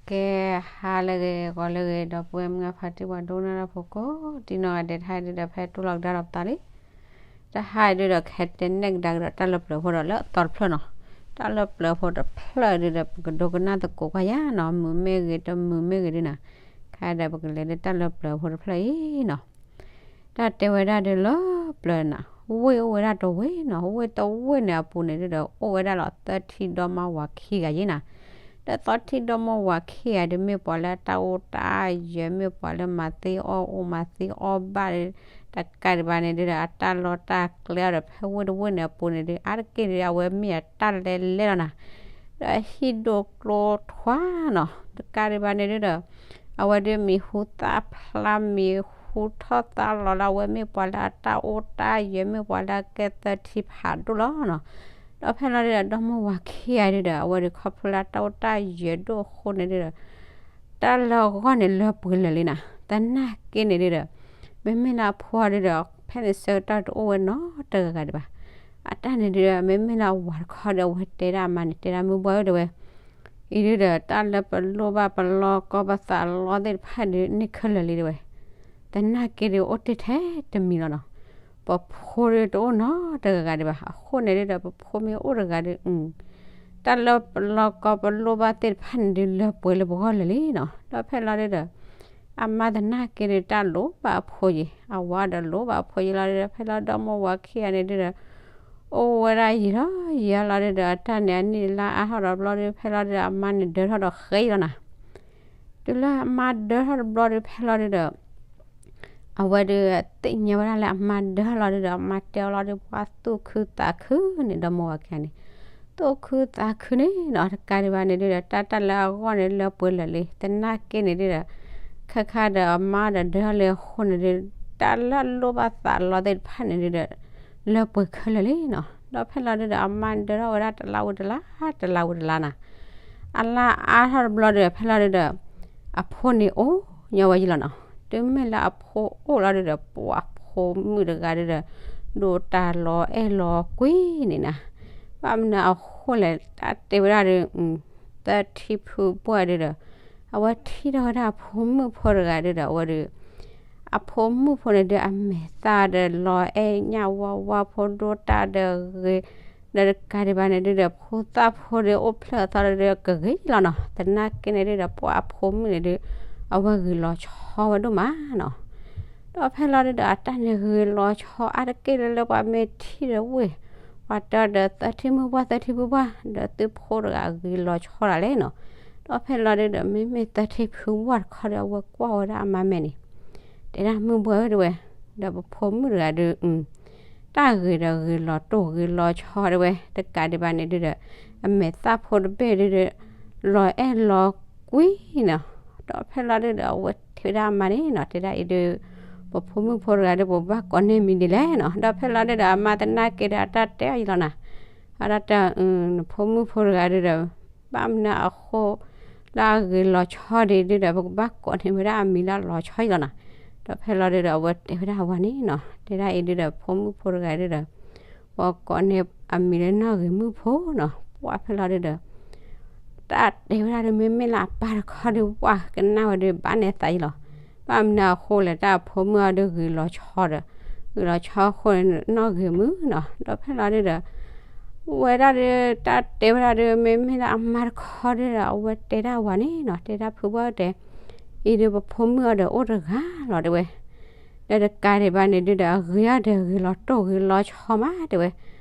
ကဲ ဟါလၢအဂ့ၤ ဂီၤလၢအဂ့ၤ ဒီပုၢ်ဝဲၢ်မုၣ်ခွါ တံၤပှၤဒိကနၣ်တၢ်ဖိကိးဒံနီၢ်ဂၤဒဲး တဟါဒုဒီး ဖဲတိၢ်လီၤကဒါဒီးပသးလံ. တဟါဒုဒီး ကဟဲတဲနဲၣ်ကဒါကဒီးတၢ်လၢပျၢၤဖိဒီးလၢအသီတဖျၢၣ်နီၤ. တၢ်လၢပျၢၤဖိတဖျၢၣ်ဒုဒီး ပကဒိကနၣ်သကိးကွၢ်ယၤနီၤ, မုာ်မ့ၢ်ဂ့ၤ တမုာ်မ့ၢ်ဂ့ၤဒုနီၤ, ခဲဒီးပကလဲၤလၢတၢ်လၢပျၢၤဖိတဖျၢၣ်အံၤနီၤ. တၢ်တဲဝဲဒၣ်ဒုလၢပျၢၤနီၤ, ဝ့ၢ်အိၣ်ဝဲဒၣ်တဝ့ၢ်နီၤ, ဝ့ၢ်တဝ့ၢ်န့ၣ်အပူၤန့ၣ်ဒုဒီး အိၣ်ဝဲဒၣ်လီၤသၢထံဒီမါဝၤခံဂၤယ့နီၤ. ဒီးသီထံဒီမါဝၤခံဂၤဒု မ့ၢ်ပှၤလၢအတၢ်အိၣ်တၢ်ယၢၤ မ့ၢ်ပှၤလၢမၤသ့အီၣ်အိၣ်မၤသ့အီၣ်ဘၣ်ဒီး တကးဒံးဘၣ်န့ၣ်ဒုဒီး အတၢ်လီၢ်တၢ်ကျဲအီၤဒီး ဖဲဝ့ၢ်တဝ့ၢ်န့ၣ်အပူၤန့ၣ်ဒု အါတက့ၢ်ဒု အဝဲမ့ၢ်အတၢ်လဲလဲလီၤနီၤ. ဒီးဟံၣ်ဒိၣ်ကျိထွါနီၤ, တကးဒံးဘၣ်န့ၣ်ဒုဒီး အဝဲဒုမံၤဟူသၣ်ဖျါ မံၤဟူထီၣ်သါလီၤလၢ အဝဲမ့ၢ်ပှၤလၢအတၢ်အိၣ်တၢ်ယၢၤ မ့ၢ်ပှၤလၢအကဲသၢထံဖးဒိၣ်လီၤနီၤ. ဒီးဖဲလီၤဒုဒီး ဒီမါဝၤခံဂၤဒုဒီး အဝဲဒုခီဖျိလၢတၢ်အိၣ်တၢ်ယၢၤဒိၣ်အဃိန့ၣ်ဒုဒီး တၢ်လၢအဂီၢ်န့ၣ်လၢပှဲၤလၢာ်လံနီၤ. သနာ်က့န့ၣ်ဒုဒီး မ့မ့ၢ်လၢအဖိဒုဒီး ဖဲန့ၣ်ဆၢကတီၢ်တအိၣ်ဝဲနီတဂၤဂၤဒံးဘၣ်. အတၢ်န့ၣ်ဒုဒီး မ့မ့ၢ်လၢအဝၤတခီဒီး အဝဲတဲဒၣ်အမါန့ၣ် တဲဒၣ်မုၢ်ဘှၢ်ဧၢ တဲဝဲ အံၤဒုဒီး တၢ်လၢပလိၣ်ဘၣ်ပလီၢ်ကီၢ်ပသးလီသ့ၣ်တဖၣ်ဒု န့ၢ်ခဲလၢာ်လံတဲဝဲ. သနာ်က့ဒုအိၣ်တ့ၢ်ထဲတမံၤလီၤနီၤ. ပဖိဒုတအိၣ်နီတဂၤဂၤဒံးဘၣ်. အဃိန့ၣ်ဒုဒီး ပဖိမ့ၢ်အိၣ်တဂၤဒု တၢ်လၢပလီၢ်ကီၢ်ပလိၣ်ဘၣ်သ့ၣ်တဖၣ်န့ၣ်ဒု လၢပှဲၤလၢပဂီၢ်လၢာ်လံနီၤ. ဒီးဖဲလီၤဒုဒီး အမါသနာ်က့ဒု တၢ်လိၣ်ဘၣ်အဖိယံၤ, အဝၤဒီးလိၣ်ဘၣ်အဖိယံၤလီၤဒုဒီး ဖဲလီၤဒီမါဝၤခံဂၤန့ၣ်ဒုဒီး အိၣ်ဝဲဒၣ်ယံာ်လီၤယံာ်လီၤဒုဒီး အတၢ်န့ၣ်အနံၣ်လါအါထီၣ်ဒီးဘျီဒု ဖဲလီၤဒုဒီး အမါန့ၣ်ဒၢထီၣ်ဒီးဃ့လီၤနီၤ. တုၤလၢအမါဒၢထီၣ်တဘျီဒု ဖဲလီၤဒုဒီး အဝဲဒုသ့ၣ်ညါဝဲဒၣ်လၢအမါဒၢထီၣ်လီၤဒုဒီး အမါတဲအီၤလီၤဒု ပှၤသူၣ်ခုသးခုန့ၣ် ဒီမါဝၤခံဂၤန့ၣ် သူၣ်ခုသးခုန့ၣ်နီၤ. တကးဒံးဘၣ်န့ၣ်ဒုဒီး တၢ်တၢ်လၢအဂီၢ်န့ၣ် လၢပှဲၤလၢာ်လံ. သနာ်က့န့ၣ်ဒုဒီး ခဲခါဒီးအမါဒီးဒၢထီၣ်လံအဃိန့ၣ်ဒု တၢ်လၢအလိၣ်ဘၣ်သးလီသ့ၣ်တဖၣ်န့ၣ်ဒုဒီး လၢပှဲၤခဲလၢာ်လံနီၤ. ဒီးဖဲလီၤဒုဒီး အမါဒၢထီၣ်ဝဲဒၣ်တလါဝံၤတလါ တလါဝံၤတလါနီၤ. အလါအါထီၣ်တဘျီဒီး ဖဲလီၤဒုဒီး အဖိန့ၣ်အိၣ်ညီဝဲယံၤလီၤနီၤ. တုၤမ့ၢ်လၢအဖိအိၣ်လီၤဒုဒီး ပှၤဖိမုၣ်တဂၤဒုဒီး ဒိၣ်တၢ်လီၤအဲၣ်လီၤကွံန့ၣ်နီၤ. ဘၣ်မနုၤအဃိလဲၣ် တၢ်တဲဝဲဒၣ်ဒု သၢထံဖုပှၢ်ဒုဒီး အဝဲထံၣ်ထီၣ်ဝဲဒၣ်အဖိမုၣ်ဖိတဂၤဒုဒီး အဝဲဒု အဖိမုၣ်ဖိန့ၣ်ဒု အမဲာ်သၣ်ဒီးလီၤအဲၣ်ညၣ်ဝါဝါ ဖိဒိၣ်တၢ်ဒီးဂ့ၤ ဒီးတကးဒံးဘၣ်န့ၣ်ဒုဒီး ဖိသၣ်ဖိဒု အိၣ်ဖျဲၣ်အသီဒုဒီး ကဂ့ၤလီၤနီၤ. သနာ်က့န့ၣ်ဒုဒီး ပှၤအဖိမုၣ်န့ၣ်ဒု အဝဲဂ့ၤလီၤဆီဝဲဒိၣ်မးနီၤ. ဒီးဖဲလီၤဒုဒီး အတၢ်န့ၣ်ဂ့ၤလီၤဆီအါတက့ၢ်လၢ လၢပှၤမ့ၢ်ထံၣ်ဒီးဝ့ၢ် ပှၤတဲဒီး သၢထံမုၣ်ပှၢ် သၢထံမုၣ်ပှၢ် ဒီးသုဖိတဂၤဂ့ၤလီၤဆီဒၣ်လဲာ်နီၤ. ဒီးဖဲလီၤဒုဒီး မ့မ့ၢ်သၢထံဖုဝၢ်တခီဒီး အဝဲကွၢ်ဝဲဒၣ်အမါမဲာ်န့ၣ် တဲဒၣ်မုၢ်ဘှၢ်ဧၢ တဲဝဲ, ဒီးပဖိမုၣ်တဂၤဒု တၢ်ဂ့ၤဒီးဂ့ၤလီၤတိၢ်ဂ့ၤလီၤဆီတဲဝဲ, တကးဒံးဘၣ်န့ၣ်ဒုဒီး အမဲာ်သၣ်ဖိတဘ့ၣ်ဒုဒီး လီၤအဲၣ်လီၤကွံနီၤ. ဒီးဖဲလီၤဒုဒီး အဝဲတဲဝဲဒၣ်အမါန့ၣ်နီၤ, တဲဒၣ်အံၤဒု ပဖိမုၣ်ဖိတဂၤဒု ပဘၣ်ကိးန့ၢ်မံၤဒ်လဲၣ်နီၤ. ဒီးဖဲလီၤဒုဒီး အမါသနာ်က့ဒီး အတၢ်တဲအီၤယံၤလီၤနီၤ, အတၢ်တဲ နဖိမုၣ်ဖိတဂၤဒုဒီး ဘၣ်မနုၤအဃိ လၢအဂ့ၤလီၤဆီဒံးဒုဒီး ပကဘၣ်ကိးန့ၢ်ဝဲဒၣ်အမံၤလၢလီၤဆီယံၤလီၤနီၤ. ဒီးဖဲလီၤဒုဒီး အဝဲတဲဝဲဒၣ်အဝၤန့ၣ်နီၤ, တဲဒၣ်အံၤဒုဒီး ဖိမုၣ်ဖိတဂၤဒုဒီး ပှၤကိးန့ၢ်အမံၤလၢနီၢ်ဂ့ၤမုၣ်ဖိနီၤ. ပှၤဖဲလီၤဒုဒီး တၢ်တဲဝဲဒၣ်ဒု မ့မ့ၢ်လၢအပၢ်တခီဒု ပှၤကနၣ်ဝဲဒု ဘၣ်နဲသးယံၤလီၤ. ဘၣ်မနုၤအဃိလဲၣ် တၢ်အဖိမုၣ်အီၤဒုဂ့ၤလီၤဆီဒီး ဂ့ၤလီၤဆီအဃိန့ၣ် နီၢ်ဂ့ၤမုၣ်နီၤ. ဒီးဖဲလီၤဒုဒီး ဝဲဒၣ်ဒု တၢ်တဲဝဲဒၣ်ဒု မ့မ့ၢ်လၢအမါတခီဒုဒီး အဝဲတဲဒၣ်အဝၤန့ၣ်နီၤ, တဲဒၣ်ဖုဘၣ်တဲ အံၤဒု ပဖိမုၣ်အီၤဒီးအိၣ်တဂၤလီၤတဲဝဲ. ဒီးတကးဒံးဘၣ်န့ၣ်ဒုဒီး အဂ့ၤအီၤဒီးဂ့ၤလီၤတိၢ်ဂ့ၤလီၤဆီမးတဲဝဲ.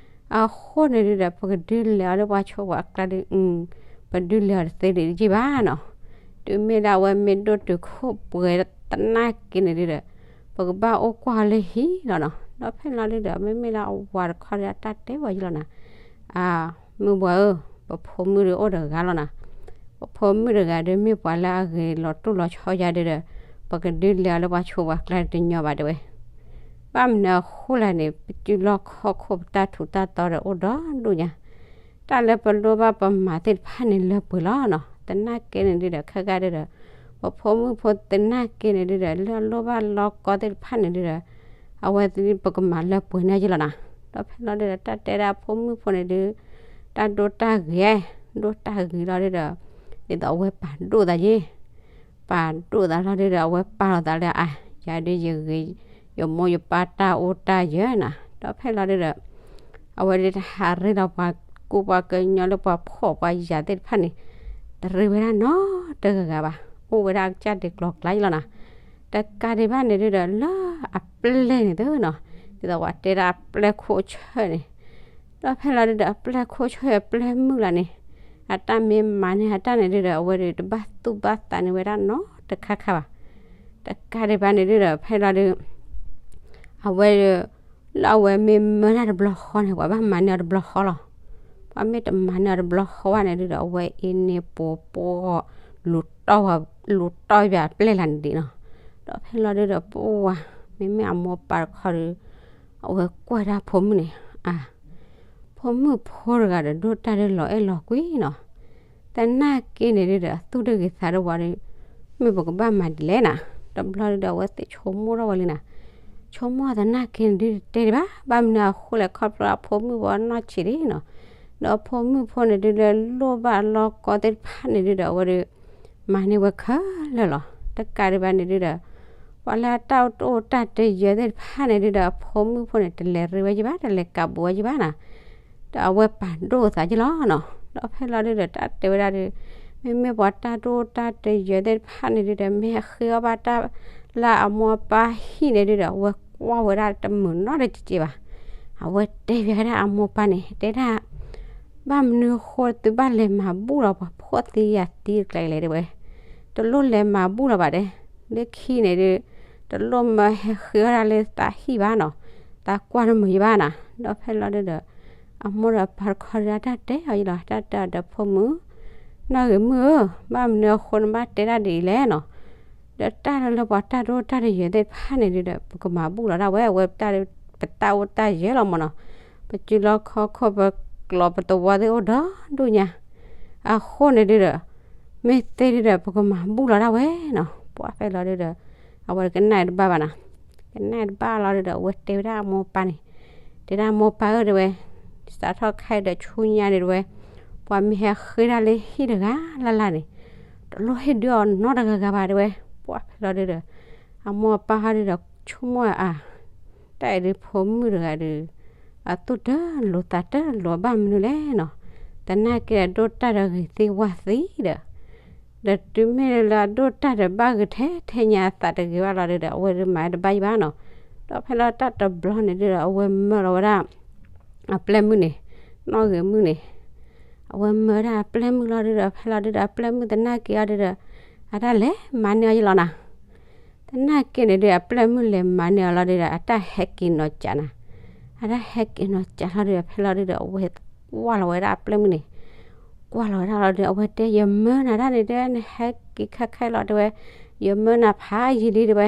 အဃိန့ၣ်ဒုဒီး ပကဒုးလဲၤအီၤလၢပှၤဆိးပှၤကျါဒု ပဒုးလဲၤအီၤတသ့ဒံးတယံာ်ဘၣ်နီၤ. တုၤမ့ၢ်လၢအဝဲမ့ၢ်ဒိၣ်တုာ်ခိၣ်ပှဲၤသနာ်က့န့ၣ်ဒုဒီး ပကဘၣ်အိၣ်ကွၢ်လၢဟံၣ်လီၤနီၤ. ဒီးဖဲလီၤဒုဒီး မ့မ့ၢ်လၢအဝၤတခီဒီး အတၢ်တဲဝဲယံၤလီၤနီၤ, အၢ မုၢ်ဘှၢ်ဧၢ, ပဖိမုၣ်ဒုအိၣ်တဂၤလီၤနီၤ. ပဖိမုၣ်တဂၤဒု မ့ၢ်ပှၤလၢအဂ့ၤလီၤတိၢ်လီၤဆီယၤဒုဒီး ပကဒုးလဲၤအီၤလၢပှၤဆိးပှၤကျါတညီဘၣ်တဲဝဲ. ဘၣ်မနုၤအဃိလဲၣ်န့ၣ် ပစုလီၢ်ခီၣ်ခိၣ် ပတၢ်ထူးတၢ်တီၤဒီးအိၣ်ဒီဒူၣ်ညါ, တၢ်လၢပလိၣ်ဘၣ်ပမၤသ့ၣ်တဖၣ်န့ၣ်လၢပှဲၤလီၤနီၤ. သနာ်က့န့ၣ်ဒုဒီး ခဲကါဒုဒီး ပဖိမုၣ်ဖိသနာ်က့န့ၣ်ဒုဒီး လၢအလိၣ်ဘၣ်လီၢ်ကီသ့ၣ်တဖၣ်န့ၣ်ဒုဒီး အဝဲသ့ၣ်ပကမၤလၢပှဲၤန့ၣ်ယံၤလီၤနီၤ. ဒီးဖဲလီၤဒုဒီး တၢ်တဲဒၣ်ဖိမုၣ်ဖိန့ၣ်ဒု တၢ်ဒိတၢ်ဂ့ၤ ဒိတၢ်ဂ့ၤလီၤဒုဒီး ဒ်သိးအဝဲပာ်ဒိၣ်သးယ့ၢ်, ပာ်ဒိၣ်သးလီၤဒုဒီး အဝဲပာ်လီၤသးလၢအါ, ယၤဒုးယဂ့ၤ, ယမိၢ်ယပၢ်တၢ်အိၣ်တၢ်ယၢၤနၤ, ဒီးဖဲလီၤဒုဒီး အဝဲဒုးတဟးရ့ဒီးပှၤကူပှၤကညီလၢပှၤဖှီၣ်ပှၤယာ်သ့ၣ်တဖၣ်န့ၣ်, တရ့ဝဲဒၣ်နီတဂၤဂၤဘၣ်, အိၣ်ဝဲဒၣ်အကစၢ်ဒံးကျီၤကျါယလီၤနၤ, တကးဒံးဘၣ်န့ၣ်ဒုဒီး လၢအပျဲၢ်န့ၣ်သနီၤ, ဒ်သိးပှၤတဲဒၣ်အပျဲၢ်ခိၣ်ဆၢၣ်န့ၣ်, ဒီးဖဲလီၤဒုဒီး အပျဲၢ်ခိၣ်ဆၢၣ်အပျဲၢ်မုၣ်လီၤန့ၣ်, အတၢ်မ့ၢ်မၤန့ၢ်အတၢ်န့ၣ်ဒုဒီး အဝဲဒုးတဘၣ်သူၣ်ဘၣ်သးန့ၢ်ဝဲဒၣ်နီတခါခါဘၣ်, တကးဒံးဘၣ်န့ၣ်ဒုဒီး ဖဲလီၤဒု အဝဲဒုး လၢအဝဲမ့ၢ်မၢဒၣ်တဘျီဃီန့ၣ် ပှၤဘၣ်မၤန့ၢ်အီၤတဘျီဃီလီၤ, ပှၤမ့ၢ်တမၤန့ၢ်အီၤတဘျီဃီဘၣ်န့ၣ်ဒုဒီး အဝဲအ့န့ၣ်ပိာ်ပိာ် လူၤတီၢ်ဝဲ လူၤတီၢ်ဝဲအပျဲၢ်လၢန့ၣ်ဒံးနီၤ, ဒီးဖဲလီၤဒုဒီး ပှၤ မ့မ့ၢ်အမိၢ်ပၢ်တခီဒီး အဝဲကွၢ်ဒၣ်ဖိမုၣ်န့ၣ် အါ ဖိမုၣ်ဖိတဂၤဒီး ဒိၣ်တၢ်ဒုးလီၤအဲၣ်လီၤကွံနီၤ, သနာ်က့န့ၣ်ဒုဒီး အသူၣ်တဂ့ၤသးတဝါဒီး မ့ၢ်ပကဘၣ်မၤဒ်လဲၣ်နၤ, တဘျီဒုဒီး အဝဲသ့ၣ်ဆိကမိၣ်ထီၣ်ဝဲလံနၤ, ဆိကမိၣ်သနာ်က့န့ၣ်ဒုဒီး တဲဒံးဘၣ် ဘၣ်မနုၤအဃိလဲၣ်ခီဖျိအဖိမုၣ်ဖိအနီၢ်ဆံးဒံးနီၤ, ဒီးအဖိမုၣ်ဖိန့ၣ်ဒုဒီး လိၣ်ဘၣ်အလီၢ်ကီသ့ၣ်တဖၣ်န့ၣ်ဒုဒီး အဝဲဒုး မၤန့ၢ်ဝဲခဲလၢာ်လီၤ, တကးဒံးဘၣ်န့ၣ်ဒုဒီး ပှၤလၢအတၢ်အိၣ်တၢ်တယၢၤသ့ၣ်တဖၣ်န့ၣ်ဒုဒီး အဖိမုၣ်ဖိန့ၣ် တလဲၤရ့ဝဲယဘၣ် တလဲၤကးဘူးဝဲယဘၣ်နၤ, ဒီးအဝဲပာ်ဒိၣ်သးယလီၤနီၤ, ဒီးဖဲလီၤဒုဒီး တၢ်တဲဝဲဒၣ်ဒီး မ့မ့ၢ်ပှၤတၢ်တအိၣ်တၢ်တယၢၤသ့ၣ်တဖၣ်န့ၣ်ဒုဒီး မ့ၢ်ဟဲဃ့အီၣ်ဘၣ်တၢ်လၢအမိၢ်အပၢ်ဟံၣ်န့ၣ်ဒုဒီး အဝဲကွၢ်ဝဲဒၣ်တမုာ်နီတက့ၢ်ဘၣ်, အဝဲတဲဘၣ်ဝဲဒၣ်အမိၢ်ပၢ်န့ၣ် တဲဒၣ် ဘၣ်မနုၤအဃိသုဘၣ်လဲၤမၤဘူၣ်လီၤပှၤဖှီၣ်သံယာ်သံတကျဲလဲၣ်တဲဝဲ, တလိၣ်လဲၤမၤဘူၣ်လီၤဘၣ်တဲ, လၢခံန့ၣ်ဒု တလိၣ်မၢဟဲဃ့အီၣ်ဒၣ်လၢသးဟံၣ်ဘၣ်နီၤ, သးကွၢ်တမုာ်ယဘၣ်နၤ, ဒီးဖဲလီၤဒုဒီး အမိၢ်ဒီးပၢ်တခီဒု တၢ်တဲအီၤယလီၤ, တၢ်တဲအီၤဒီးဖိမုၣ် နီၢ်ဂ့ၤမုၣ်ဧၢ, ဘၣ်မနုၤအဃိနဘၣ်တဲဒၣ်ဒ်အံၤလဲၣ်နီၤ, ဒီးတၢ်လၢလၢပှၤတၢ်တအိၣ်တၢ်တယၢၤသ့ၣ်တဖၣ်န့ၣ်ဒုဒီး ပကမၤဘူၣ်လီၤဒၣ်ဝဲ အဝဲတၢ် ပတၢ်အိၣ်တၢ်ယၢၤလီၤမၢ်နီၤ, ပစုလီၢ်ခီၣ်ခိၣ် ပကျီပသဝီသ့ၣ်အိၣ်ဒီဒူၣ်ညါ, အဃိန့ၣ်ဒုဒီး မ့ၢ်သ့ဒုဒီး ပကမၤဘူၣ်လီၤဒၣ်ဝဲနီၤ, ပှၤဖဲလီၤဒုဒီး အဝဲကနၣ်တဘၣ်ဘၣ်နီၤ, ကနၣ်တဘၣ်လီၤဒုဒီး အဝဲတဲဝဲဒၣ်အမိၢ်ပၢ်န့ၣ်, တဲဒၣ်မိၢ်ပၢ်ဧၢတဲဝဲ, စးထီၣ်ခဲအံၤဒီးဆူညါန့ၣ်တဲဝဲ, ပှၤမ့ၢ်ဟဲဃ့ဒၣ်လၢဟံၣ်တဂၤလၢ်လၢ်န့ၣ်, တလိၣ်ဟ့ၣ်ဒုးအီၤနီတဂၤဂၤဘၣ်တဲဝဲ, ပှၤဖဲလီၤဒုဒီး အမိၢ်အပၢ်ဟီဒုဒီး ဆိကမိၣ်အါ, တၢ်အံၤဒုးဖိမုၣ်တဂၤဒီး အသူၣ်တလိၤသးတလိၤဘၣ်မနုၤလဲၣ်နီၤ, သနာ်က့ဒီးဒိၣ်တၢ်ဒီးဂ့ၤသ့ဝါသ့ဒီး ဒီးတုၤမ့ၢ်လၢအဒိၣ်တၢ်ဒီးဘၣ်ဂ့ၤထဲထဲညါအသးတဂ့ၤဘၣ်လီၤဒုဒီး အဝဲဒုးမၤတဘၣ်ယံၤဘၣ်နီၤ, ဒီးဖဲလီၤတၢ်တဘျီန့ၣ်ဒုဒီး အဝဲမၢလီၤဝဲဒၣ် အပျဲၢ်မုၣ်န့ၣ်, နီၢ်ဂ့ၤမုၣ်န့ၣ်, အဝဲမၢဒၣ်အပျဲၢ်မုၣ်လီၤဒုဒီး ဖဲလီၤဒုဒီး အပျဲၢ်မုၣ်သနာ်က့အီၤဒုဒီး အတၢ်လဲၤမၤန့ၢ်အီၤယလီၤနၤ သနာ်က့န့ၣ်ဒု အပျဲၢ်မုၣ်လဲၤမၤန့ၢ်အီၤလီၤဒုဒီး အတၢ်ဟဲက့ၤနီၤကးနၤ, အတၢ်ဟဲက့ၤနီၤကးလီၤဒုဒီး ဖဲလီၤဒုဒီး အဝဲကွၢ်လီၤဝဲဒၣ်အပျဲၢ်မုၣ်န့ၣ်, ကွၢ်လီၤဝဲဒၣ်လီၤဒု အဝဲတဲ ယမၢနၤတၢ်န့ၣ်တဲ နဟဲက့ၤခဲခဲလီၤတဲဝဲ, ယမၢနၤဖးယံာ်လံတဲဝဲ,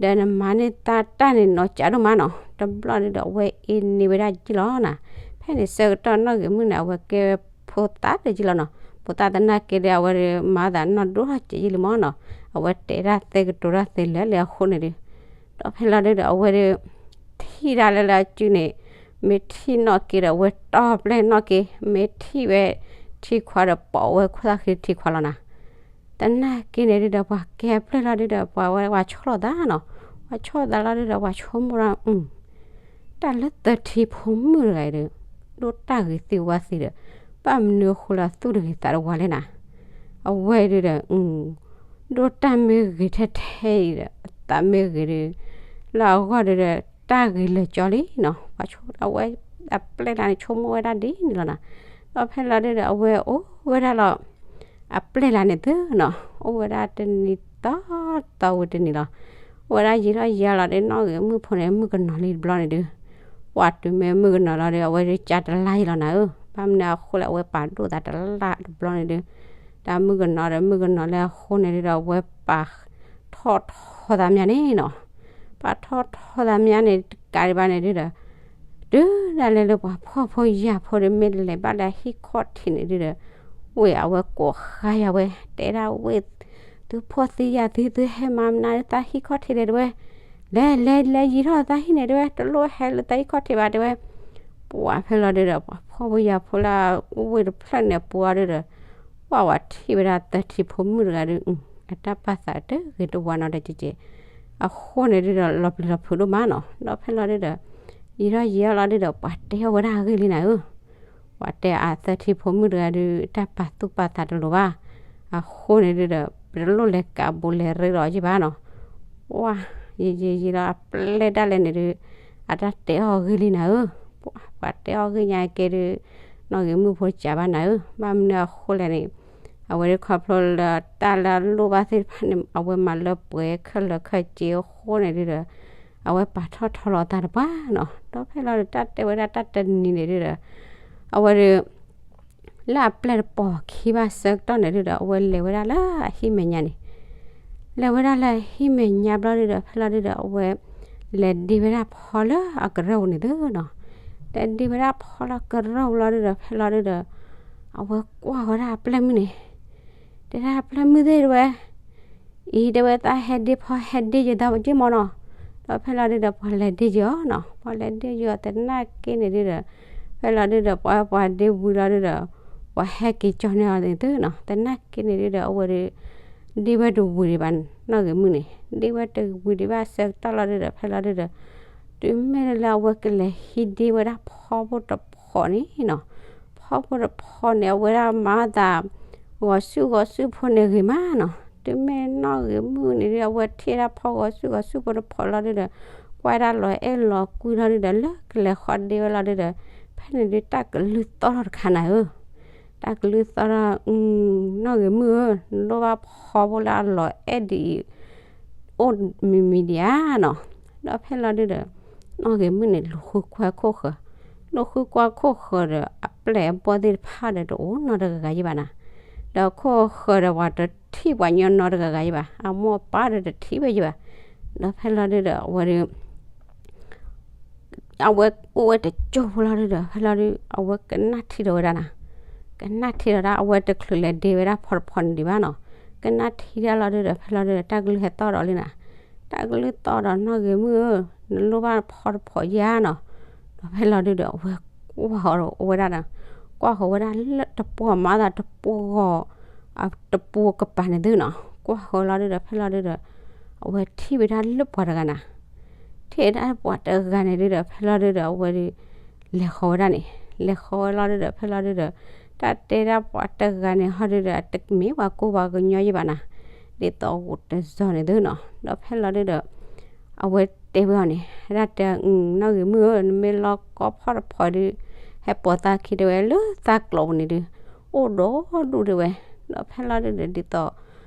ဒီးနမၤန့ၢ်တၢ်တၢ်န့ၣ်နီၤကးဒိၣ်မးနီၤ, တဘျီဒုဒီး အဝဲအ့န့ၢ်ဝဲဒၣ်ယလီၤနၤ, ဖဲန့ၣ်ဆၢကတီၢ်နီၢ်ဂ့ၤမုၣ်န့ၣ် အဝဲကဲဖိသၣ်တယလီၤနီၤ, ဖိသၣ်သနာ်က့ဒီး အဝဲဒုးမၤသးနီၢ်ဒိၣ်ထီၣ်က့ၤယလံမၢ်နီၤ, အဝဲတဲဒၣ်သ့ကတိၤတၢ်သ့လဲၣ်လၢအဃိန့ၣ်ဒု ဒီးဖဲလီၤဒုဒီး အဝဲဒုး ထံၣ်ဒၣ်လၢလၢအစုန့ၣ် မ့ၢ်ထံၣ်နီၣ်က့ဒီး အဝဲတီၢ်ပျဲၢ်နီၣ်က့, မ့ၢ်ထံၣ်ဝဲထံခွးဒီး ပိာ်ဝဲခိၣ်သၣ်ဃံထံခွးလီၤနၤ, သနာ်က့န့ၣ်ဒုဒီး ပှၤကဲအပျဲၢ်လီၤဒုဒီး ပှၤဝဲပှၤဆီၣ်သးနီၤ, ပှၤဆီၣ်သးလီၤဒုဒီး ပှၤဆိကမိၣ်ဒီး တၢ်လၢသထံဖိမုၣ်တဂၤအံၤဒီး ဒိၣ်တၢ်ဂ့ၤသ့ဝါသ့ဒီး ဘၣ်မနုၤအဃိလၢအသူၣ်တဂ့ၤသးတဝါလဲၣ်နၤ, အဝဲဒုဒီး ဒိၣ်တၢ်မ့ၢ်ဂ့ၤထဲထဲအံၤဒီး အသးမ့ၢ်ဂ့ၤဒီး လၢအဂီၢ်ဒုဒီး တၢ်ဂ့ၤလၢာ်ကၠီလံနီၤ, ပှၤဆိ အဝဲ အပျဲၢ်လၢန့ၣ် ဆိကမိၣ်ဝဲဒၣ်ဒ်န့ၣ်လီၤနၤ, ဒီးဖဲလီၤဒုဒီး အဝဲအိၣ်ဝဲဒၣ်လီၤ အပျဲၢ်လၢန့ၣ်သုနီၤ, အိၣ်ဝဲဒၣ်တနံၤသီသီဝံၤတနံၤလီၤ, အိၣ်ဝဲဒၣ်ယံာ်ထီၣ်ယံာ်လီၤဒီး နီၢ်ဂ့ၤမုၣ်ဖိန့ၣ် မုၣ်ကနီၤလံတဘျီန့ၣ်ဒု, ပှၤတုၤမ့ၢ်မုၣ်ကနီၤလီၤဒီး အဝဲဒုးကးတလါယံၤလီၤနၤဧၢ, ဘၣ်မနုၤအဃိလဲၣ် အဝဲပာ်ဒိၣ်သးတလါတဘျီန့ၣ်ဒု, တၢ်မုၣ်ကနီၤဒီး မုၣ်ကနီၤလၢအဃိန့ၣ်ဒုဒီး အဝဲပာ်ထီၣ်ထီသးမးန့ၣ်နီၤ, ပာ်ထီၣ်ထီသးမးန့ၣ် တကးဒံးဘၣ်န့ၣ်ဒုဒီး တုၤဒၣ်လဲာ်လၢပှၤဖှီၣ်ဖိယာ်ဖိဒီး မ့ၢ်လဲၤဘၣ်လၢဟံၣ်ခီၣ်ထံးန့ၣ်ဒုဒီး ဝ့ၢ်အဝဲကိးဃါယၤဝဲ တဲဒၣ်ဝ့ၢ် သုဖှီၣ်သံယာ်သံ သုဟဲမၤမနုၤလၢသးဟံၣ်ခီၣ်ထံးလဲၣ်တဲဝဲ, လဲၤလဲၤလဲၤယံၤထီၣ်သးဟံၣ်န့ၣ်တဲဝဲ တလိၣ်ဟဲလၢသးဟံၣ်ခီၣ်ထံးဘၣ်တဲဝဲ, ပှၤဖဲလီၤဒုဒီး ပှၤဖှီၣ်ဖိယာ်ဖိလၢဝ့ၢ်တဖျၢၣ်န့ၣ်အပူၤအီၤဒုဒီး ပှၢ်ဝဲထံၣ်ဝဲဒၣ်သၢထံဖိမုၣ်တဂၤဒုး အတၢ်ပာ်သးတဂ့ၤတဝါနီတကဲးကဲး, အဃိန့ၣ်ဒုးဒီး လီၤပျံၤလီၤဖုးဒိၣ်မးနီၤ. ဒီးဖဲလီၤဒုးဒီး ယံာ်ထီၣ်ယံာ်ထီၣ်လီၤဒုးဒီး ပှၤတဲအီၣ်ဝဲဒၣ်အဂ့ၢ်လံနၤဧၢ, ပှၤတဲအသၢထံဖိမုၣ်တဂၤဒုး တၢ်ပာ်သူၣ်ပာ်သးတလိၤဘၣ်. အဃိန့ၣ်ဒုးဒီး ပတလိၣ်လဲၤကးဘူးလဲၤရ့လီၤယံၣ်ဘၣ်နီၤ. ပှၢ် ယံာ်ယံာ်ယံာ်လီၤအပျဲၢ်ဒၣ်လဲာ်န့ၣ်ဒုး အတၢ်တဲအီၣ်ဂ့ၢ်လံနၤဧၢ, ပှၤ ပှၤတဲအီၣ်ဂ့ၢ်ညါကဲဒုး နီၢ်ဂ့ၤမုၣ်ဖိတစးဘၣ်နၤဧၢ, ဘၣ်မနုၤအဃိလဲၣ်န့ၣ် အဝဲဒုးခီဖျိလၢတၢ်လၢအလိၣ်ဘၣ်သ့ၣ်တဖၣ်န့ၣ် အဝဲမၤလၢပှဲၤခဲလၢာ်ခဲဆ့အဃိန့ၣ်ဒုးဒီး အဝဲပာ်ထီၣ်ထီလီၤအသးတပှၢ်နီၤ. ဒီးဖဲလီၤဒုးတၢ်တဲဝဲဒၣ်တၢ်တနံၤန့ၣ်ဒုးဒီး အဝဲဒုး လၢအပျဲၢ်တပိာ်ခံဘၣ်ဆၢကတီၢ်န့ၣ်ဒုးဒီး အဝဲလဲၤဝဲဒၣ်လၢအဟံၣ်မဲာ်ညါန့ၣ်, လဲၤဝဲဒၣ်လၢအဟံၣ်မဲာ်ညါဘျီဒုးဒီး ဖဲလီၤဒုးဒီး အဝဲလဲၤဒ့ဝဲဒၣ်ဖီလၢအကရၢၢ်ပူၤန့ၣ်သုနီၤ. လဲၤဒ့ဝဲဒၣ်ဖီလၢကရၢၢ်ပူၤလီၤဒုးဒီး ဖဲလီၤဒုးဒီး အဝဲကွၢ်ဝဲဒၣ်အပျဲၢ်မုၣ်န့ၣ် တဲဒၣ်အပျဲၢ်မုၣ်သ့ၣ်တဲဝဲ အံၤတဲဝဲ သးဟဲဒ့ဖီဟဲဒ့ယသးက့မီၤနီၤ. ဒီးဖဲလီၤဒုးဒီး ပှၤလဲၤဒ့ယီၤနီၤ, ပှၤလဲၤဒ့ယီၤသနာ်က့န့ၣ်ဒုးဒီး ဖဲလီၤဒုးဒီး ပှၤ ပှၤဒ့ဝံၤလီၤဒုးဒီး ပှၤဟဲက့ၤကၠီန့ၢ်အီၤန့ၣ်သုနီၤ. သနာ်က့န့ၣ်ဒုးဒီး အဝဲဒုး ဒ့ဝဲတဝံၤဒံးဘၣ် နီၢ်ဂ့ၤမုၣ်န့ၣ် ဒ့ဝဲတဝံၤဒံးဘၣ်ဆၢကတီၢ်လီၤဒုးဒီး ဖဲလီၤဒုးဒီး တုၤမ့ၢ်လၢအဝဲကလဲၤဟံးဒ့ဝဲဒၣ်ဖီဖိတဖီန့ၣ်နီၤ, ဖီဖိတဖီန့ၣ် အဝဲဒၣ်မၤသး ဂီၤဆူၣ်ဂီၤဆူၣ်ဖိန့ၣ်ဂ့ၤမးနီၤ. တုၤမ့ၢ်နီၢ်ဂ့ၤမုၣ်န့ၣ်ဒုး အဝဲထံၣ်ဒၣ်ဖီဂီၤဆူၣ်ဂီၤဆူၣ်ဖိတဖီလီၤဒုးဒီး ကွၢ်ဒၣ်လီၤအဲၣ်လီၤကွံလီၤဒုးဒီး လၢကလဲၤဃီဒ့ဝဲလီၤဒုးဒီး ဖဲန့ၣ်ဒုးတၢ်ကလုၢ်သီၣ်ထီၣ်တခါနၤဧၢ, တၢ်ကလုၢ်သီၣ်ထီၣ် နီၢ်ဂ့ၤမုၣ်ဧၢ, နလိၣ်ဘၣ်ဖီဖိလၢအလီၤအဲၣ်ဒ်အံၤ အိၣ်မံၤမံၤဒံးဧါနီၤ. ဒီးဖဲလီၤဒုးဒီး နီၢ်ဂ့ၤမုၣ်န့ၣ် လူၤဃုကွၢ်ခိၣ်ဃၢၤ, လူၤဃုကွၢ်ခိၣ်ဃၢၤဒီး အပျဲၢ်အဘီၣ်သ့ၣ်တဖၣ်ဒီး တအိၣ်နီတဂၤဂၤယံၤဘၣ်နၤ. ဒီးခိၣ်ဃၢၤဒီး ပှၤတထံၣ်ပှၤညီနီတဂၤဂၤယံၤဘၣ်, အမိၢ်အပၢ်ဒီးတထံၣ်ဝဲယံၤဘၣ်. ဒီးဖဲလီၤဒုးဒီး အဝဲဒုး အဝဲအိၣ်ဝဲတစိၢ်ဖိလီၤဒုးဒီး ဖဲလီၤဒုး အဝဲကနၣ်ထံဒီးဝဲဒၣ်နၤ, ကနၣ်ထံဒီးဒၣ် အဝဲတချုးလဲၤဒ့ဝဲဒၣ်ဖီတဖီန့ၣ်ဒံးဘၣ်နီၤ, ကနၣ်ထံဒၣ်လီၤဒုးဒီး ဖဲလီၤဒုးဒီး တၢ်ကလုၢ်ဟဲသီၣ်ဒီးလံနၤ, တၢ်ကလုၢ်သီၣ်ဒီး နီၢ်ဂ့ၤမုၣ်ဧၢ, နလိၣ်ဘၣ်ဖီတဖီယါနီၤ. ဒီးဖဲလီၤဒုးဒီး အဝဲကွၢ်ဃီၤဝဲဒၣ်, ကွၢ်ဃီၤဝဲဒၣ်လၢတပှီၢ်မၤသးတပှီၢ်ဂီၤ တပှီၢ်ကပၤန့ၣ်သုနီၤ, ကွၢ်ဃီၤလီၤဒုးဒီး ဖဲလီၤဒုးဒီး အဝဲထံၣ်ဝဲဒၣ်လၢပှၤတဂၤနၤ, ထံၣ်ဝဲဒၣ်ပှၤတဂၤန့ၣ်ဒုးဒီး ဖဲလီၤဒုးဒီး အဝဲဒုး လဲၤဃီၤဝဲဒၣ်န့ၣ်, လဲၤဃီၤဝဲလီၤဒုးဒီး ဖဲလီၤဒုးဒီး တၢ်တဲဒၣ်ပှၤတဂၤန့ၣ်ဟီဒုးဒီး အတမ့ၢ်ပှၤကိးပှၤကညီယံၤဘၣ်နၤ, ဒ်သိးဂိာ်တဇီၤန့ၣ်သုနီၤ. ဒီးဖဲလီၤဒုးဒီး အဝဲတဲဝဲအီၤန့ၣ် ဒၣ်တဲ နီၢ်ဂ့ၤမုၣ်ဧၢ, နမ့ၢ်လီၤကီဖီတဖီဒုး ဟဲပိာ်သးခံတဲဝဲ လၢသးကျိးပူၤန့ၣ်ဒုး အိၣ်ဒီဒူၣ်တဲဝဲ. ဒီးဖဲလီၤဒုးဒီး ဒ်သိး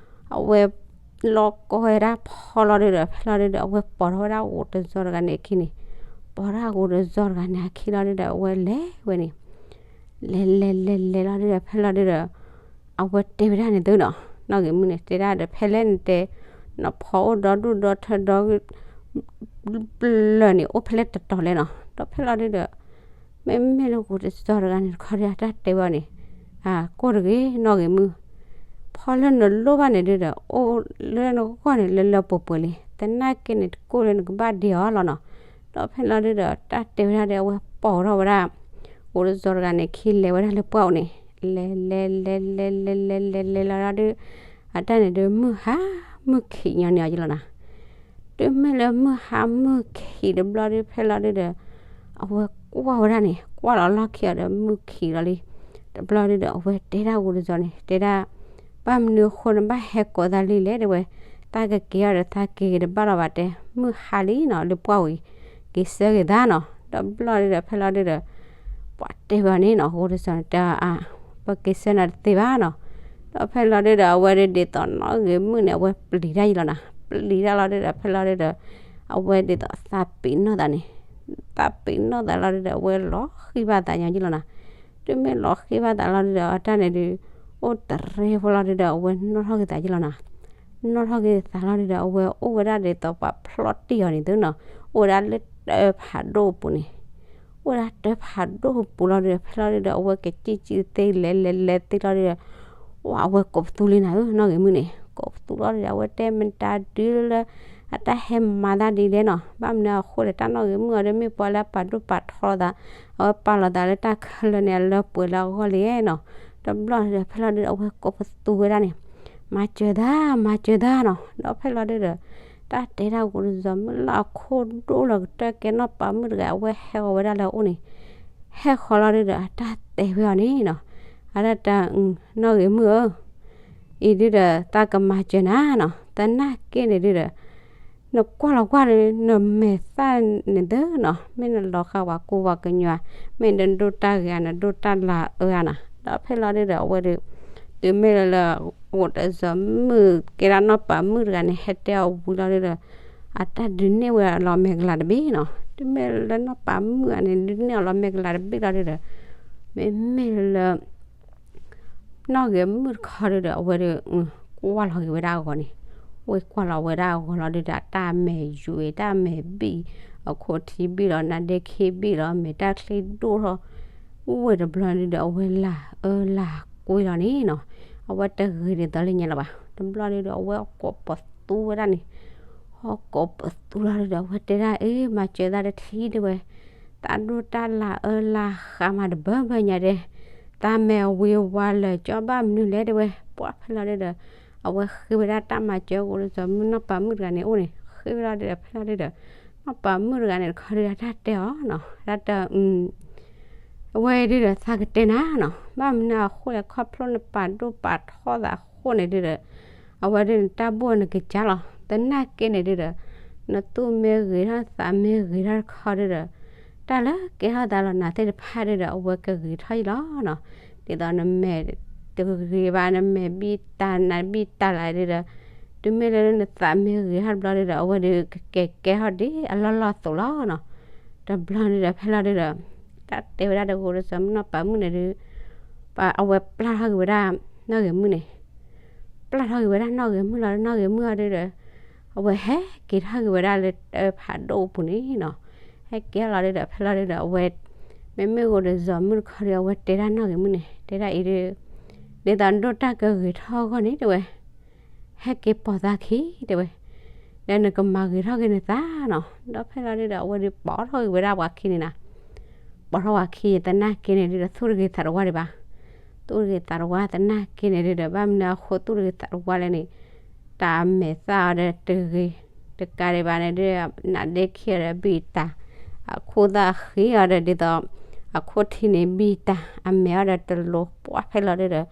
အဝဲ လီၤကီဝဲဒၣ်ဖီလီၤဒုးဒီး ဖဲလီၤဒုးဒီး အဝဲပိာ်ထီၣ်ဝဲဒၣ်ဂိာ်တဇီၤတဂၤန့ၣ်အခံန့ၣ်, ပိာ်ထီၣ်ဂိာ်တဇီၤတဂၤန့ၣ်အခံလီၤဒုးဒီး အဝဲလဲၤဝဲန့ၣ်, လဲၤလဲၤလဲၤလဲၤလီၤဒုးဒီး ဖဲလီၤဒုးဒီး အဝဲတဲဝဲဒၣ်န့ၣ်သုနီၤ, နီၢ်ဂ့ၤမုၣ်န့ၣ် တဲဒၣ်ဒီး ဖဲလဲၣ်နတဲ နဖီအိၣ်ဒီဒူၣ်ဒီထၢဒီ ပျၢၤန့ၣ် အိၣ်ဖဲလဲၣ်တတီၤလဲၣ်နီၤ. ဒီးဖဲလီၤဒုးဒီး မ့မ့ၢ်လၢဂိာ်တဇီၤတဂၤန့ၣ်တခီဒုး အတၢ်တဲဝဲအီၤန့ၣ်, ကိၢ်တဂ့ၤ နီၢ်ဂ့ၤမုၣ်, ဖီလၢနလိၣ်ဘၣ်န့ၣ်ဒုးဒီး အိၣ်လၢနဂီၢ်န့ၣ် လၢလၢပှဲၤပှဲၤလံ, သနာ်က့န့ၣ် တကိၢ်လၢနကဘၣ်ဒ့အီၤလီၤနီၤ. ဒီးဖဲလီၤဒုးဒီး တၢ်တဲဝဲဒၣ်ဒီး အဝဲပိာ်ထီၣ်ဝဲဒၣ် ဂိာ်တဇီၤတဂၤန့ၣ် ခံလဲၤဝဲဒၣ်လၢပှၢ်အိၣ်န့ၣ်, လဲၤလဲၤလဲၤလဲၤလဲၤလဲၤလဲၤလဲၤလီၤဒုး အတၢ်န့ၣ်ဒုး မုၢ်ဟါမုၢ်ခံးညီန့ၢ်အီၤယလီၤနၤ. တုၤမ့ၢ်လၢမုၢ်ဟါမုၢ်ခံးတဘျီဒုး ဖဲလီၤဒုးဒီး အဝဲကွၢ်ဝဲဒၣ်န့ၣ် ကွၢ်လီၤလီၢ်ခံအီၤဒီး မုၢ်ခံးလီၤလံ. တဘျီဒုးဒီး အဝဲတဲဒၣ်ဂိာ်တဇီၤန့ၣ် တဲဒၣ် ဘၣ်မနုၤအဃိနဘၣ်ဟဲကိးသးလံလဲၣ်တဲဝဲ, သးကက့ၤအီၤဒီး သးက့ၤဂ့ၤတဘၣ်လီၤဘၣ်တဲ, မုၢ်ဟါလံနီၤ လၢပှၢ်ဝံၤ က့ၤဆၢက့ၤသးနီၤ. တဘျီဒုးဒီး ဖဲလီၤဒုးဒီး ပှၤတဲဝဲန့ၣ်နီၤ ဂိာ်တဇီၤန့ၣ် တဲအါ ပက့ၤဆၢနၤတသ့ဘၣ်နီၤ. ဒီးဖဲလီၤဒုးဒီး အဝဲဒုးဒ်သိးနီၢ်ဂ့ၤမုၣ်န့ၣ် အဝဲပျံၤတၢ်ယလီၤနၤ, ပျံၤတၢ်လီၤဒုးဒီး ဖဲလီၤဒုးဒီး အဝဲဒ်သိးသးပ့ၤနီၣ်သးန့ၣ်, သးပ့ၤနီၣ်သးလီၤဒုးဒီး အဝဲလီၤဃံဘၣ်သးညီယလီၤနၤ. တုၤမ့ၢ်လီၤဃံဘၣ်သးလီၤဒုးဒီး အတၢ်န့ၣ်ဒုး အိၣ်တရံးဖိလီၤဒုးဒီး အဝဲနီၣ်ထီၣ်က့ၤသးယလီၤနၤ. နီၣ်ထီၣ်က့ၤသးလီၤဒုးဒီး အဝဲအိၣ်ဝဲဒၣ်ဒ်သိးပှၤဖျီၣ်တံၢ်အီၤန့ၣ်သုနီၤ, အိၣ်ဝဲဒၣ်လၢတၢ်ဖးဒိၣ်အပူၤန့ၣ် အိၣ်ဝဲဒၣ်တၢ်ဖးဒိၣ်အပူၤလီၤဒုးဒီး ဖဲလီၤဒုးဒီး အဝဲကစံၣ်ကံသ့လဲၤလဲၤလဲၤသ့လီၤဒုးဒီး ဝဲအဝဲကိးပသူလံနၤဧၢ နီၢ်ဂ့ၤမုၣ်န့ၣ်, ကိးပသူလီၤဒုးဒီး အဝဲတဲမတၤဒုလၢ အတၢ်ဟဲမၤသးဒ်လဲၣ်နီၤ, ဘၣ်မနုၤအဃိလဲၣ် တၢ်နီၢ်ဂ့ၤမုၣ်အီၤဒီး မ့ၢ်ပှၤလၢအပာ်ဒိၣ်ပာ်ထီသး, အဝဲပာ်လီၤသးလၢတၢ်ခဲလၢာ်န့ၣ် အလၢပှဲၤလၢအဂီၢ်လံနီၤ. တဘျီဒီး ဖဲလီၤဒုဒီး အဝဲကိးပသူဝဲဒၣ်န့ၣ်, မၤစၢၤသး, မၤစၢၤသးနီၤ. ဒီးဖဲလီၤဒုဒီး တၢ်တဲတၢ်ဂိၤတစီၤမုၣ်လၢအခိၣ်ဒိၣ်လၢကတၢၢ်ကဲနီၢ်ပၤမုၣ်တဂၤ အဝဲဟဲဃီၤဝဲဒၣ်လၢအအိၣ်န့ၣ်, ဟဲဃီၤလီၤဒုဒီး အတၢ်တဲဝဲအီၤန့ၣ်နီၤ, အတၢ်တဲ, နီၢ်ဂ့ၤမုၣ်ဧၢ, အံၤဒုဒီး သးကမၤစၢၤနၤနီၤ, သနာ်က့န့ၣ်ဒုဒီး နကွၢ်လီၤကွၢ်ဒီး နမဲာ်သၣ်န့ၣ်သ့နီၤ, မ့ၢ်နလီၤဃာ်ပှၤကူပှၤကညီဧါ, မ့ၢ်နဒိၣ်တၢ်ဂ့ၤဧါ, နဒိၣ်တၢ်လၤအၢဧါနီၤ. ဒီးဖဲလီၤဒုဒီး အဝဲဒီး တုၤမ့ၢ်လၢလၢ ဂိၤတစီၤမုၣ်ကဲဒၣ်နီၢ်ပၤမုၣ်တဂၤန့ၣ် ဟဲတဲအီၤဝံၤလီၤဒုဒီး အတၢ်ဒုးနဲၣ်ဝဲအလီၤမဲာ်ကလၤတဘ့ၣ်နီၤ. တုၤမ့ၢ်လၢနီၢ်ပၤမုၣ်ဂၤန့ၣ် ဒုးနဲၣ်အီၤလီၤမဲာ်ကလၤတဘ့ၣ်လီၤဒုဒီး မ့မ့ၢ်လၢ နီၢ်ဂ့ၤမုၣ်တခီဒုဒီး အဝဲဒီး ကွၢ်လီၤက့ၤဝဲဒၣ်အဂီၤန့ၣ်, ဝဲကွၢ်လီၤဝဲဒၣ်အဂီၤလီၤဒုဒီး အတၢ်မဲာ်ယွဲ တၢ်မဲာ်ဘံၣ်, အခိၣ်ထံဘံၣ်လီၤ, နါဒ့ခံဘံၣ်လီၤ, မဲာ်တၢ်ချံဒိၣ်ထီၣ်, အိၣ်ဝဲတဘျီဒုဒီး အဝဲလၤအၢလၤကွံလီၤန့ၣ်နီၤ, အဝဲတဂ့ၤဒ်သိးလၢညါလၢၤဘၣ်. တဘျီဒုဒီး အဝဲကိးပသူဝဲဒၣ်န့ၣ်, ဟီကိးပသူလီၤဒုဒီး အဝဲတဲဒၣ် အ့ မၤစၢၤသးတထံၣ်တဲဝဲ, သးဒိၣ်တၢ်လၤအၢလၤဃာ်မးတဘၢဘၢညါဒဲး, သးမဲာ်ဝံၤဝါလၢာ်ကၠီဘၣ်မနုၤလဲၣ်တဲဝဲ. ပှၢ်ဖဲလီၤဒုဒီး အဝဲဃ့ဝဲဒၣ်တၢ်မၤစၢၤဂိၤတစီၤမုၣ်နီၢ်ပၤမုၣ်တဂၤန့ၣ်အိၣ်န့ၣ်, ဃ့ဝဲလီၤဒုဒီး ဖဲလီၤဒုဒီး နီၢ်ပၤမုၣ်တဂၤန့ၣ်တခီဒုဒီး တၢ်တဲအီၤနီၤ, တၢ်တဲ အဝဲဒုဒီး သးကတဲနၤနီၤ, ဘၣ်မနုၤအဃိလဲၣ်, ခီဖျိနပာ်ဒိၣ်ပာ်ထီၣ်သးအဃိန့ၣ်ဒုဒီး အဝဲဒုန့ၣ် တၢ်ဘိၣ်နကစၢ်လီၤ. သနာ်က့န့ၣ်ဒုဒီး နသူၣ်မ့ၢ်ဂ့ၤထီၣ် သးမ့ၢ်ဂ့ၤထီၣ်တခီဒုဒီး တၢ်လၢကဲထီၣ်သးလီၤနၤသ့ၣ်တဖၣ်ဒုဒီး အဝဲကဂ့ၤထီၣ်ယံလီၤနီၤ. ဒ်သိးနမဲာ်တဂ့ၤဘၣ်, နမဲာ်ဘံၣ်တၢ် နါဘံၣ်တၢ်လီၤဒုဒီး တုၤမ့ၢ်လၢနသးမ့ၢ်ဂ့ၤထီၣ်တဘျီဒုဒီး အဝဲဒုကကဲကဲထီၣ်ဒ်အလီၢ်လီၢ်အသိးလီၤနီၤ. တဘျီဒုဒီး ဖဲလီၤဒုဒီး တၢ်တဲဝဲဒၣ်တဂိၤတစီၤမုၣ်နီၢ်ပၤမုၣ်န့ၣ်ဒု အဝဲပျၢ်ထီၣ်က့ၤဝဲဒၣ် နီၢ်ဂ့ၤမုၣ်န့ၣ်, ပျၢ်ထီၣ်က့ၤဝဲဒၣ်နီၢ်ဂ့ၤမုၣ်လီၤ. နီၢ်ဂ့ၤမုၣ်အီၤဒုဒီး အဝဲဟဲက့ၤထီၣ်က့ၤဝဲဒၣ်လၢတၢ်ဖးဒိၣ်အပူၤန့ၣ်နီၤ. ဟဲက့ၤထီၣ်လီၤဒုဒီး ဖဲလီၤဒုဒီး အဝဲ မ့မ့ၢ်ဂိၤတစီၤမုၣ်တခီဒီး အဝဲတဲဒၣ်နီၢ်ဂ့ၤမုၣ်န့ၣ် တဲဒၣ်အံၤဒု ဒ်သိးနဒိၣ်တၢ်ကဂ့ၤထီၣ်အဂီၢ်န့ၣ်တဲဝဲ ဟဲက့ၤပိာ်သးခံတဲဝဲ, ဒီးနကမၤဂ့ၤထီၣ်က့ၤနသးနီၤ. ဒီးဖဲလီၤဒုဒီး အဝဲဒုပိာ်ထီၣ်က့ၤဝဲဒၣ်ပှၤခံန့ၣ်နီၤ. ပိာ်ထီၣ်ပှၤခံသနာ်က့န့ၣ်ဒုဒီး သူၣ်တဂ့ၤသးတဝါဒံးဘၣ်. သူၣ်တဂ့ၤသးတဝါသနာ်က့န့ၣ်ဒုဒီး ဘၣ်မနုၤအဃိသူၣ်တဂ့ၤသးတဝါလဲၣ်န့ၣ်, တၢ်မဲာ်သၣ်အီၤဒီးတဂ့ၤတကးဒံးဘၣ်န့ၣ်ဒု နါဒ့ခံအီၤဒီးဘံၣ်တၢ်, အခိၣ်သၣ်ဃ့အီၤဒီးဒ်သိး အခိၣ်ထံန့ၣ်ဘံၣ်တၢ်, အမဲာ်အီၤဒီးတလိၤ. ပှၢ်ဖဲလီၤဒုဒီး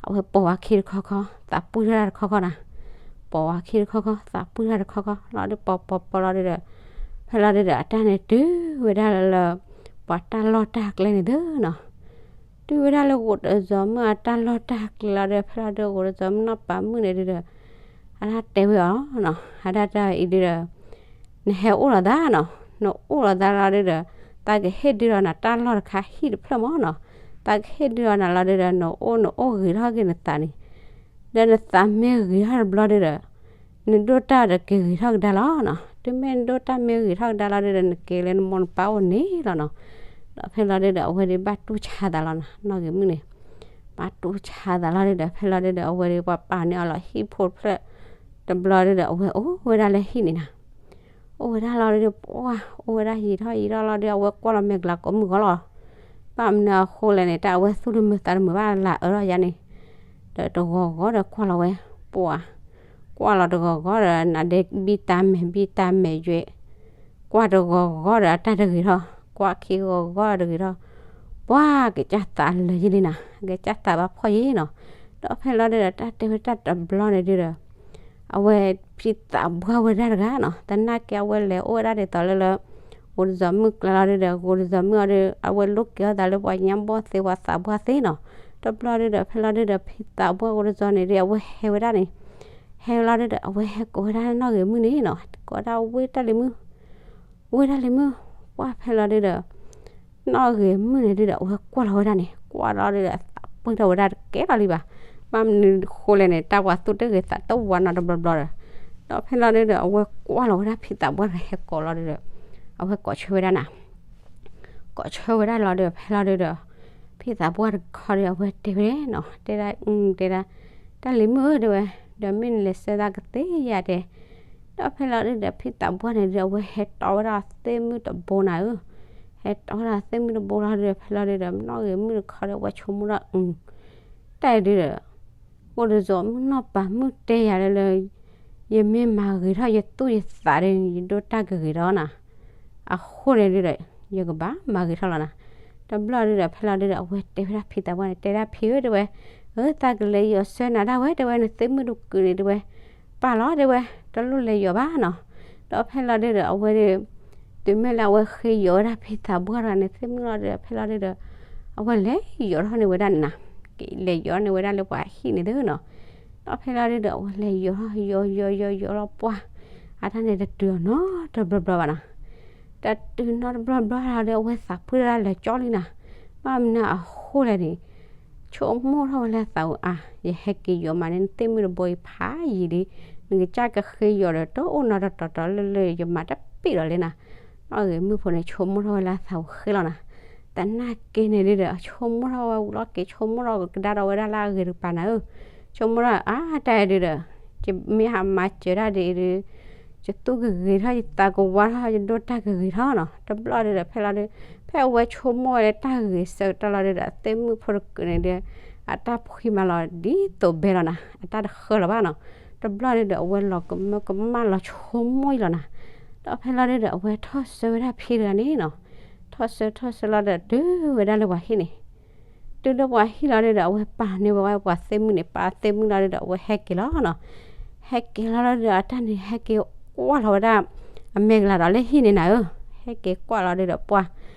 အဝဲပိာ်ဝဲခံတခီခီ, သးပှံၢ်ထီၣ်တၢ်တခီခီနီၤ. ပိာ်ဝဲခံတခီခီ, သးပှံၢ်ထီၣ်တခီခီလီၤဒု ပိာ်ပိာ်ပိာ်လီၤဒုဒီး ဖဲလီၤဒုဒီး အတၢ်န့ၣ်တုၤဝဲဒၣ်လၢ ပှၤတၢ်လီၢ်တၢ်ကျဲန့ၣ်သုနီၤ. တုၤဝဲဒၣ်လၢဂိၤတစီၤမုၣ်အတၢ်လီၢ်တၢ်ကျဲလီၤဒု ဖဲလီၤဒုဂိၤတစီၤမုၣ်နီၢ်ပၤမုၣ်န့ၣ်ဒုဒီး အတၢ်တဲဝဲအီၤနီၤ, အတၢ်တဲအံၤဒုဒီး နဟဲအိၣ်လီၤသးနီၤ, နအိၣ်လီၤသးလီၤဒုဒီး သးကဟ့ၣ်ဒုဒီးနၤတၢ်လီၢ်တခါဟံၣ်တဖျၢၣ်မးနီၤ. သးကဟ့ၣ်ဒုဒီးနၤလီၤဒုဒီး နအိၣ်နအိၣ်ဂ့ၤထီၣ်က့ၤနသးန့ၣ် ဒီးနသးမ့ၢ်ဂ့ၤထီၣ်တဘျီဒုဒီး နဒိၣ်တၢ်ဒီးက့ၤဂ့ၤထီၣ်ကဒါလီၤနီၤ. တုၤမ့ၢ်နဒိၣ်တၢ်မ့ၢ်ဂ့ၤထီၣ်ကဒါလီၤဒုဒီး နက့ၤလၢနမိၢ်နပၢ်အိၣ်န့ၣ်လီၤနီၤ. ဒီးဖဲလီၤဒုဒီး အဝဲဒုဘၣ်တူၢ်ဆါသးလီၤနီၤ, နီၢ်ဂ့ၤမုၣ်န့ၣ် ဘၣ်တူၢ်ဆါသးလီၤဒုဒီး ဖဲလီၤဒုဒီး အဝဲဒုပှၤပာ်န့ၢ်အီၤလီၤဟံၣ်ဖိတဖျၢၣ်တဘျီဒုဒီး အဝဲအိၣ်ဝဲဒၣ်လၢဟံၣ်န့ၣ်နီၤ. အိၣ်ဝဲဒၣ်လီၤဒုဒီး ပှၢ် အိၣ်ဝဲဒၣ်ယံာ်ထီၣ်ယံာ်ထီၣ်လီၤဒု အဝဲကွၢ်လီၤမဲာ်ကလၤကိးမုၢ်ဂီၤလီၤ. ဘၣ်မနုၤအဃိလဲၣ်န့ၣ် တၢ်အဝဲသူၣ်တမုာ်သးတမုာ်ဘၣ်လၢအၢထီၣ်ယါန့ၣ် ဒီးတဂီၤဂီၤဒီးကွၢ်လီၤဝဲ ပှၢ် ကွၢ်လီၤတဂီၤဂီၤဒီး နါဒ့ဘံၣ်တၢ် မဲာ်ဘံၣ်တၢ် မဲာ်ယွဲ ကွၢ်တဂီၤဂီၤဒီးအတၢ်တဂ့ၤထီၣ်, ကွၢ်ခံဂီၤဂီၤတဂ့ၤထီၣ်, ပှၢ်ကစၢ်သးလၢာ်ယံာ်လံနီၤ, ကစၢ်သးဘၣ်ဖှီၣ်ယံာ်နီၤ. ဒီးဖဲလီၤဒုဒီး တၢ်တဲဝဲတၢ်တဘျီန့ၣ်ဒုဒီး အဝဲဖံသးပှၢ်ဝဲဒၣ်တဂၤနီၤ, သနာ်က့အဝဲလဲၤအိၣ်ဝဲဒၣ်ဒ်သိးလၢလၢ ဂိၤတစီၤမုၣ်ကျါလီၤဒုဒီး ဂိၤတစီၤမုၣ်အီၤဒီး အဝဲလိၣ်က့ၤအီၤသးလၢပှၤညါဘီၣ်သ့ ပှၤသးပှၢ်သ့နီၤ. တဘျီဒုဒီး ဖဲလီၤဒုဒီး ဖံသးပှၢ်ဂိၤတစီၤန့ၣ်ဒု အဝဲဟဲဝဲဒၣ်န့ၣ် ဟဲလီၤဒုဒီး အဝဲဟဲကိးဝဲဒၣ်နီၢ်ဂ့ၤမုၣ်န့ၣ်နီၤ, ကိးဒၣ်ဝ့ၢ်တၢ်လံၤမုၣ် ဝ့ၢ်တၢ်လံၤမုၣ်, ပှၢ်ဖဲလီၤဒုဒီး နီၢ်ဂ့ၤမုၣ်န့ၣ်ဒုဒီး အဝဲကွၢ်လီၤဝဲဒၣ်န့ၣ် ကွၢ်လီၤဒုဒီး သးပှံၢ်ထီၣ်ဝဲဒၣ်တကဲလီၤလံဘၣ်. ဘၣ်မနုၤဃိလဲၣ်န့ၣ် တၢ်ပှၤသူၣ်တဂ့ၤသးတဝါနီတဘျီဘျီဒီး ဒီးဖဲလီၤဒုဒီး အဝဲကွၢ်လီၤဝဲဒၣ်ဖံသးပှၢ်တဂၤဟဲကိးလီၤဒုဒီး အဝဲကိးဆၢဝဲဒၣ်နၤ ကိးဆၢဝဲဒၣ်လီၤဒီး ဖဲလီၤဒုဒီး ဖံသးပှၢ်တခီဒီး အဝဲတဲဝဲနီၤ, တဲဒၣ် တဲဒၣ် တၢ်လံၤမုၣ်ဧၢ တဲဝဲ, ဒီးမ့ၢ်နလဲၤဆှၢသးကသ့ယၤတဲ. ဒီးဖဲလီၤဒုဒီး ဖံသးပှၢ်န့ၣ်ဒု အဝဲဟဲတီဝဲဒၣ်သ့ၣ်မုၣ်တဘိနၤဧၢ, ဟဲတီဝဲဒၣ်သ့ၣ်မုၣ်တဘိလီၤဒီး ဖဲလီၤဒုဒီး နီၢ်ဂ့ၤမုၣ်တခီဒီး အဝဲဆိကမိၣ်ဒၣ် အု တၢ်အံၤဒုဒီး အိၣ်တစီၤမုၣ်နီၢ်ပၤမုၣ်တဲယၤလၢလၢ ယမ့ၢ်မၤဂ့ၤထီၣ်ယသူၣ်ယသးဒီး ယဒိၣ်တၢ်ကဂ့ၤထီၣ်နၤ, အဃိန့ၣ်ဒုဒီး ယကဘၣ်မၤဂ့ၤထီၣ်လီၤနၤ. တဘျီဒုဒီး ဖဲလီၤဒုဒီး အဝဲတဲဝဲဒၣ်ဖံသးပှၢ်န့ၣ် တဲဒၣ်ဖံဧၢ တဲဝဲ, အၢ သးကလဲၤယီၤဆၢနၤဒၣ်ဝဲ တဲဝဲ နသ့ၣ်မုၣ်တကုာ်န့ၣ် တဲဝဲ, ပာ်လီၤ တဲဝဲ တလိၣ်လဲၤယီၤဘၣ်နီၤ. ဒီးဖဲလီၤဒုဒီး အဝဲဒု တုၤမ့ၢ်လၢအဝဲဃ့ယီၤဝဲဒၣ်ဖံသးပှၢ်တဂၤန့ၣ် သ့ၣ်မုၣ်လီၤဒုဒီး ဖဲလီၤဒုဒီး အဝဲလဲၤယီၤထီၣ်န့ၢ်ဝဲဒၣ်န့ၣ်နၤ, က့ၤလဲၤယီၤန့ၢ်ဝဲဒၣ်လၢပှၤဟံၣ်န့ၣ်သုနီၤ. ဒီးဖဲလီၤဒုဒီး အဝဲလဲၤယီၤထီၣ်ယီၤယီၤယီၤယီၤလီၤပှၢ်, အတၢ်န့ၣ်တတုၤအီၤနီတဘျီဘျီဘၣ်နီၤ. တတုၤနီတဘျီဘျီလီၤဒီး အဝဲသးပှၢ်တၢ်လၢာ်ကၠီလံနၤ, ဘၣ်မနုၤအဃိလဲၣ်န့ၣ် ဆိကမိၣ်ထီၣ်ဝဲလၢသးဧၢ အါ ယဟဲက့ၤယီၤမးန့ၣ် နသ့ၣ်မုၣ်တဘိအံၤဖးယံာ်လံ, နကစၢ်ကဃ့ယီၤဒီး တအိၣ်နီတတီၤတီၤလၢလၢ ယမၤတပ့ၢ်ဒီးလံနၤ. နီၣ်ဂ့ၤမုၣ်ဖိန့ၣ် ဆိကမိၣ်ထီၣ်ဝဲလၢသးဧၢဃ့လီၤနၤ. သနာ်က့န့ၣ်ဒုဒီး အဆိကမိၣ်ထီၣ်ဝဲဝံၤလီၤက့ၤ ဆိကမိၣ်ထီၣ်ကဒါဒီးဝဲဒၣ်လၢအဂ့ၤတကပၤနၤဧၢ, ဆိကမိၣ်ထီၣ်အါတၢ်အံၤဒုဒီး ယမ့ၢ်ဟးမၤစၢၤတၢ်ဒ်အံၤဒု ယသူၣ်ကဂ့ၤထီၣ် ယသးကဝါထီၣ် ယဒိၣ်တၢ်ကဂ့ၤထီၣ်နီၤ. တဘျီဒုဒီး ဖဲလီၤဒု ဖဲအဝဲဆိကမိၣ်ဝဲလၢတၢ်ဂ့ၤဆၢကတီၢ်လီၤဒုဒီး အသ့ၣ်မုၣ်ဖိတကုာ်န့ၣ်ဒု အတၢ်ဖှံမးလီၤဒ်သိးဘဲလီၤနၤ, အတၢ်တဃၢလီၤဘၣ်နီၤ. တဘျီဒုဒီး အဝဲလီၤကမၢကမၣ်လီၤဆိကမိၣ်အံၤလီၤနၤ. ဒီးဖဲလီၤဒုဒီး အဝဲထီၣ်ဆၢဝဲဒၣ်ဖံတဂၤန့ၣ်နီၤ, ထီၣ်ဆၢထီၣ်ဆၢလီၤဒီး တုၤဝဲဒၣ်လၢပှၤဟံၣ်န့ၣ် တုၤလၢပှၤဟံၣ်လီၤဒုဒီး အဝဲပာ်န့ၢ်ဝဲပှၤသ့ၣ်မုၣ်န့ၣ် ပာ်သ့ၣ်မုၣ်လီၤဒုဒီး အဝဲဟဲက့ၤလီၤနီၤ. ဟဲက့ၤလီၤလီၤဒုဒီး အတၢ်န့ၣ်ဟဲက့ၤကွၢ်လီၤဝဲဒၣ် အမဲာ်ကလၤဒီးလၢဟံၣ်န့ၣ်နၤဧၢ, ဟဲက့ၤကွၢ်လီၤဒုဒီး ပှၢ်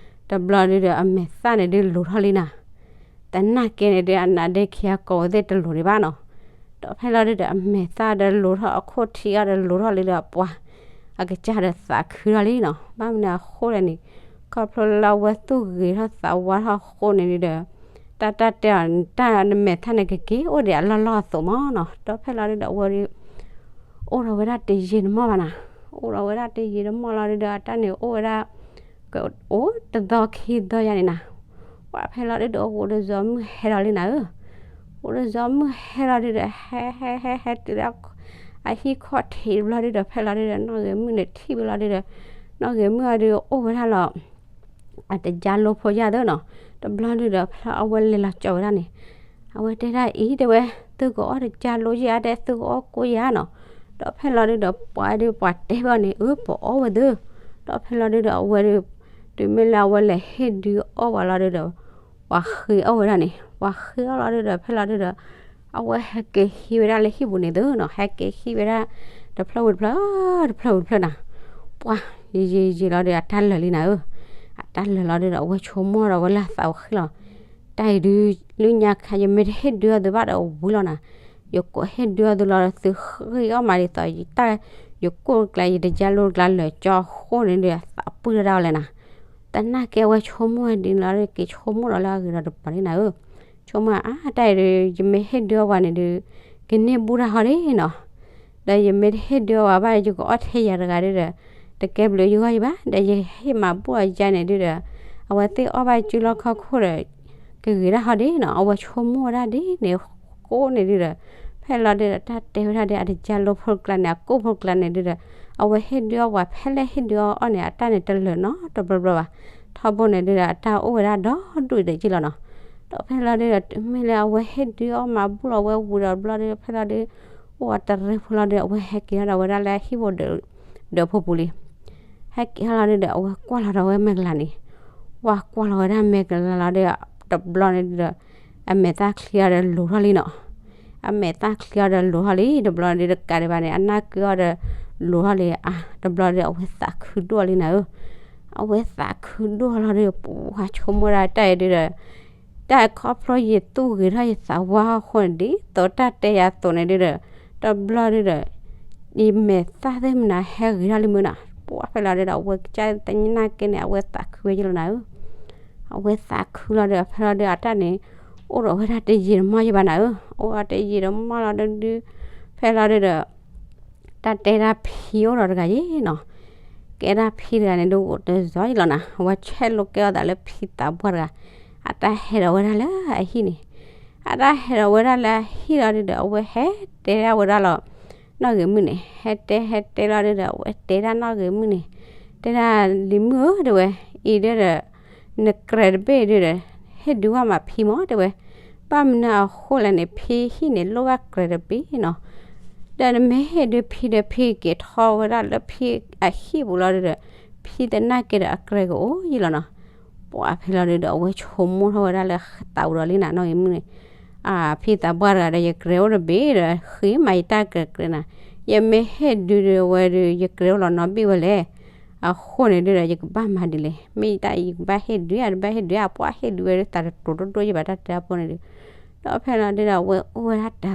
တဘျီဒုဒီး အမဲာ်သၣ်န့ၣ်ဒုလိၤထီၣ်လံနၤ. သနာ်က့န့ၣ်ဒု အနါဒ့ခံဂၤကိးဝဲသ့ၣ်တလိၤဒံးဘၣ်နီၤ. ဒီးဖဲလီၤဒုဒီး အမဲာ်သၣ်ဒီးလိၤထီၣ် အခိၣ်ထံးအီၤဒီးလိၤထီၣ်လံဒီး ပှၢ် အကစၢ်ဒီးသးခုထီၣ်လံနီၤ. ဘၣ်မနုၤအဃိလဲၣ်န့ၣ် ခီဖျိလၢအဝဲသူၣ်ဂ့ၤထီၣ်သးဝါထီၣ်အဃိန့ၣ်ဒုဒီး တၢ်တၢ်တဲအီၤ တၢ်နမဲာ်သၣ်န့ၣ်ကက့ၤအိၣ်ဒံးအလီၢ်လီၢ်အသိးမးနီၤ. ဒီးဖဲလီၤဒုဒီး အဝဲဒု အိၣ်ဒီးဝဲဒၣ်တယံာ်တမီၢ်ဘၣ်နၤ, အိၣ်ဒီးဝဲဒၣ်တယံာ်တမီၢ်လီၤဒုဒီး အတၢ်န့ၣ်အိၣ်ဝဲဒၣ် ကအိၣ်တသီခံသီယါန့ၣ်နၤ. ပှၢ်ဖဲလီၤဒုဒီး အိၣ်တစီၤမုၣ်ဟဲလီၤလံနၤဧၢ, အိၣ်တစီၤမုၣ်ဟဲလီၤဒုဒီး ဟဲဟဲဟဲဟဲတုၤလၢ အဟံၣ်ခီၣ်ထံးတဘျီဒုဒီး ဖဲလီၤဒုဒီး နီၣ်ဂ့ၤမုၣ်န့ၣ်ထံၣ်ဝဲလီၤဒုဒီး နီၣ်ဂ့ၤမုၣ်အီၤဒုအိၣ်ဝဲဒၣ်လီၤ အတကါလိဖိယါသ့နီၤ. တဘျီဒုဒီး ဖဲလီၤအဝဲလဲၤလီၤကၠီဝဲဒၣ်န့ၣ် အဝဲတဲဒၣ်အံၤတဲဝဲ သုကအီၣ်တကါလိယါ တဲသုကအီၣ်ကိးယါနီၤ. ဒီးဖဲလီၤဒုဒီး ပှၤဒုပှၤတဲဘၣ်န့ၣ် အၢ ပအီၣ်ဝဲသ့. ဒီးဖဲလီၤဒုဒီး အဝဲဒု တုၤမ့ၢ်လၢအဝဲလဲၤဟ့ၣ်ဒုအီၣ်ပှၤလီၤဒုဒီး ပှၤဃ့အီၣ်ဝဲဒၣ်န့ၣ် ပှၤဃ့အီၣ်လီၤဒုဒီး ဖဲလီၤဒုဒီး အဝဲဟဲက့ၤဟံးဝဲဒၣ်လၢဟံၣ်ပူၤန့ၣ်သ့နီၤ, ဟဲက့ၤဟံးဝဲဒၣ် တဖျၢၣ်ဝံၤတဖျၢၣ် တဖျၢၣ်ဝံၤတဖျၢၣ်နၤ. ပှၢ် ယံာ်ယံာ်ယံာ်လီၤဒီး အတၢ်လၢာ်လံနၤဧၢ, အတၢ်လၢာ်လီၤဒုဒီး အဝဲဆိကမိၣ်ဒီး အဝဲလၢအသးအဃံလီၤ. တၢ်အံၤဒု လၢညါခါ ယမ့ၢ်တဟ့ၣ်ဒုအီၣ်သုဘၣ်ဒီးဝံၤလီၤနၤ, ယကိးဟ့ၣ်ဒုအီၣ်သုလီၤဒီး သုဃ့အီၣ်မးဒ်သိး ယတၢ် ယကိၣ်တကျါ ယတကါလိတကျါလၢာ်ကၠီအဃိန့ၣ်ဒီး အသးပှၢ်တၢ်ဒၣ်ဝဲလဲၣ်နၤ. သနာ်က့အဝဲဆိကမိၣ်ဝဲဒ်န့ၣ်လီၤဒီး က့ၤဆိကမိၣ်ဒီးလၢအဂ့ၤဒီးတပၤလံနၤဧၢ. ဆိကမိၣ်အါ တၢ်အံၤဒီး ယမ့ၢ်ဟ့ၣ်ဒုအီၣ်ပှၤန့ၣ်ဒီး ကန့ၢ်ဘူၣ်တၢ်ဟီဒ်နီၤ. ဒီးယမ့ၢ်တဟ့ၣ်ဒုအီၣ်ပှၤဘၣ်ဒီး ယကအီၣ်ထဲယၤတဂၤဒုဒီး တကဲဘျုးယဂီၢ်ယဘၣ်, ဒီးယဟ့ၣ်မၤဘူၣ်အီၤယါန့ၣ်ဒုဒီး အဝဲသ့ၣ်အီၣ်ဘၣ်စုလီၢ်ခီၣ်ခိၣ်ဒီး ကဂ့ၤတၢ်ဟီဒ်နီၤ. အဝဲဆိကမိၣ်ဝဲဒၣ်ဒ်န့ၣ်အဃိန့ၣ်ဒုဒီး ဖဲလီၤဒုဒီး တၢ်တဲဝဲဒၣ်ဒီး အတကါလိဖိတကျါန့ၣ် အကိၣ်ဖိတကျါန့ၣ်ဒုဒီး အဝဲဟ့ၣ်ဒုအီၣ်ပှၤ ဖဲလဲၣ်ဟ့ၣ်ဒုအီၣ်အီၣ်န့ၣ် အတၢ်န့ၣ်တလၢာ်နီတဘျီဘျီဘၣ်. ထီဘိန့ၣ်ဒုဒီး အတၢ်အိၣ်ဝဲဒၣ်ဒီဒူၣ်ဒံးက့လီၤနီၤ. ဒီးဖဲလီၤဒုဒီး တုၤမ့ၢ်လၢအဝဲဟ့ၣ်ဒုအီၣ်မၤဘူၣ်လီၤဝဲဝံၤဒီးဘျီဒု ဖဲလီၤဒု အိၣ်ဝဲတရံးဖိလီၤဒု အဝဲဟဲက့ၤထီၣ်ဒီးဝဲဒၣ်လၢအဟံၣ်ဖိဒီး ဒီးဖိပူၤလံ. ဟဲက့ၤထီၣ်လီၤဒုဒီး အဝဲကွၢ်လီၤဒီးအဝဲမဲာ်ကလၤန့ၣ်, ဝဲကွၢ်လီၤဝဲဒၣ်မဲာ်ကလၤလီၤဒီး တဘျီန့ၣ်ဒုဒီး အမဲာ်သၣ်ချံအီၤဒီးလိၤထီၣ်လံနီၤ. အမဲာ်သၣ်ချံအီၤဒီးလိၤထီၣ်လံ တဘျီန့ၣ်ဒုဒီး ကးဒံးဘၣ်န့ၣ် အနၢ်ကုအီၤဒီးလိၤထီၣ်လံ အါ တဘျီဒုဒီး အဝဲသးခုဒိၣ်လံနၤဧၢ. အဝဲသးခုဒိၣ်လီၤဒုဒီး ပှၤဆိကမိၣ်ဒၣ်တၢ်အံၤဒုဒီး တၢ်ခီဖျိယသူၣ်ဂ့ၤထီၣ်ယသးဝါအဃိန့ၣ် ဒ်သိးတၢ်တဲယၤအသိးန့ၣ်ဒုဒီး တဘျီဒုဒီး ယမဲာ်သၣ်သ့ၣ်မနုၤဟဲဂ့ၤထီၣ်လံမုၢ်နီၤ. ပှၢ်ဖဲလီၤဒုဒီး အဝဲကစၢ်သနာ်က့န့ၣ် အဝဲသးခုဝဲယလီၤနၤဧၢ. အဝဲသးခုလီၤဒီး ဖဲလီၤဒုဒီး အတၢ်န့ၣ် အိၣ်ဒီးဝဲဒၣ်တယံာ်တမီၢ်ယဘၣ်နၤဧၢ. အိၣ်ဒီးတယံာ်တမီၢ်လီၤဒုဒီး ဖဲလီၤဒုဒီး တၢ်တဲဒၣ်ဖံအိၣ်ဒီးတဂၤယ့ၣ်နီၤ. ကဲဒၣ်ဖံတဂၤန့ၣ်ဒု အိၣ်တစီၤယလီၤနၤ. အဝဲဆဲးလိာ်ကဲအီၤသးလၢဖံသးပှၢ်တဂၤ အတၢ်ဟဲဒီးဝဲဒၣ်လၢအဟံၣ်န့ၣ်. အတၢ်ဟဲဒီးဝဲဒၣ်လၢအဟံၣ်လီၤဒုဒီး အဝဲဟဲတဲဒၣ်ဝဲဒၣ်လီၤ နီၢ်ဂ့ၤမုၣ်န့ၣ် ဟဲတဲဟဲတဲလီၤဒုဒီး အဝဲတဲဒၣ်နီၢ်ဂ့ၤမုၣ်န့ၣ် တဲဒၣ်လံၤမုၣ်ဧၢ တဲဝဲ အံၤဒုဒီး နကြဲးတဘ့ၣ်ဒုဒီး ဟ့ၣ်ဒုဝဲမးဖံမး တဲဝဲ ဘၣ်မနုၤအဃိလဲၣ်န့ၣ် ဖံဟံၣ်န့ၣ်လိၣ်ဘၣ်ကြဲးတဘ့ၣ်နီၤ. ဒီးနမ့ၢ်ဟ့ၣ်ဒုးဖံဒီး ဖံက့ၤထီၣ်ဝဲဒၣ်လၢဖံအဟံၣ်ပူၤလီၤဒုးဒီး ဖံသနာ်က့ဒီးအကြဲးကအိၣ်ယံၤလီၤနီၤ. ပှၤဖဲလီၤဒုးဒီး အဝဲဆိကမိၣ်ထီၣ်ဝဲဒၣ်လၢသးပူၤဒီးလံနၤ နီၢ်ဂ့ၤမုၣ်န့ၣ်, အၢ ဖံသးပှၢ်တဂၤဒီး ယကြဲးအိၣ်တဘ့ၣ်ဒီး ဃ့မးယတၢ်ကြဲးကြဲးနၤ, ယမ့ၢ်ဟ့ၣ်ဒုးဒီးဝဲဒုး ယကြဲးအိၣ်လီၤနီတဘ့ၣ်ဝဲလဲၣ်. အဃိန့ၣ်ဒုးဒီး ယကဘၣ်မၤဒ်လဲၣ်, မ့ၢ်ယတၢ်အံၤ ယကဘၣ်ဟ့ၣ်ဒုးဧါ တဘၣ်ဟ့ၣ်ဒုးဧါ, ပှၤဟ့ၣ်ဒုးဝဲဒုး သးတတိၤဒိၣ်ဒိၣ်ယဘၣ် တၢ်တဲအဖိန့ၣ်ဒုး. ဒီးဖဲလီၤဒုးဒီး အဝဲအိၣ်ဝဲဒၣ်တရ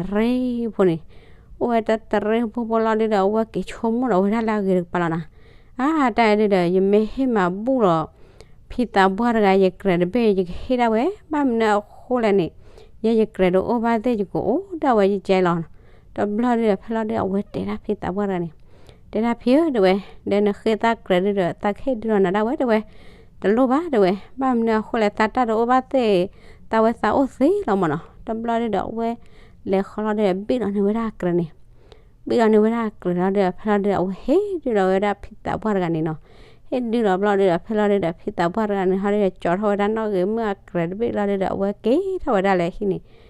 ့ဖိန့ၣ်, အိၣ်ဝဲတၢ်တရ့ဖိဖိလီၤဒုးဒီး အဝဲက့ၤဆိကမိၣ်ဒီးဝဲဒၣ်လၢအဂ့ၤတကပၤလီၤနၤ. အၢ တၢ်ဒုးဒီး ယမ့ၢ်ဟ့ၣ်မၤဘူၣ်လီၤ ဖံသးပှၢ်တဂၤ ယကြဲးတဘ့ၣ် ယကဟ့ၣ်ဒၣ်ဝဲ, ဘၣ်မနုၤအဃိလဲၣ်န့ၣ် ယဲယကြဲးတအိၣ်ဘၣ်သ့ၣ် ယကအိၣ်ဒၣ်ဝဲယကဲလီၤ. တဘျီဒုးဒီး ဖဲလီၤဒုး အဝဲတဲဒၣ်ဖံသးပှၢ်တဂၤန့ၣ်, တဲဒၣ်ဖံဧၢ တဲဝဲ, ဒီးနဃ့သးကြဲးဒုးဒီး သးကဟ့ၣ်ဒုးလီၤနၤဒၣ်ဝဲ တဲဝဲ, တလိၣ်ဘၣ် တဲဝဲ, ဘၣ်မနုၤအဃိလဲၣ် သးတၢ်တအိၣ်ဘၣ်သ့ၣ် သးဝဲသးအိၣ်သ့လီၤမၢ်နီၤ. တဘျီဒုးဒီး အဝဲလဲၤဃီလီၤဒုးဒီး ဘ့ၣ်လီၤန့ၢ်ဝဲဒၣ်အကြဲးန့ၣ် ဘ့ၣ်လီၤန့ၢ်ဝဲဒၣ်အကြဲးလီၤဒုးဒီး ဖဲလီၤဒုးဒီး အဝဲဟ့ၣ်ဒုးလီၤဝဲဒၣ်ဖံသးပှၢ်တဂၤန့ၣ်နီၤ. ဟ့ၣ်ဒုးလီၤဘျီဒုးဒီး ဖဲလီၤဒုးဒီး ဖံသးပှၢ်တဂၤန့ၣ် ဟီဒုးဒီး ကၠီထီၣ်ဝဲဒၣ်နီၢ်ဂ့ၤမုၣ်အကြဲးတဘ့ၣ်လီၤဒုးဒီး အဝဲက့ၤထီၣ်ဝဲဒၣ်လၢဟံၣ်န့ၣ်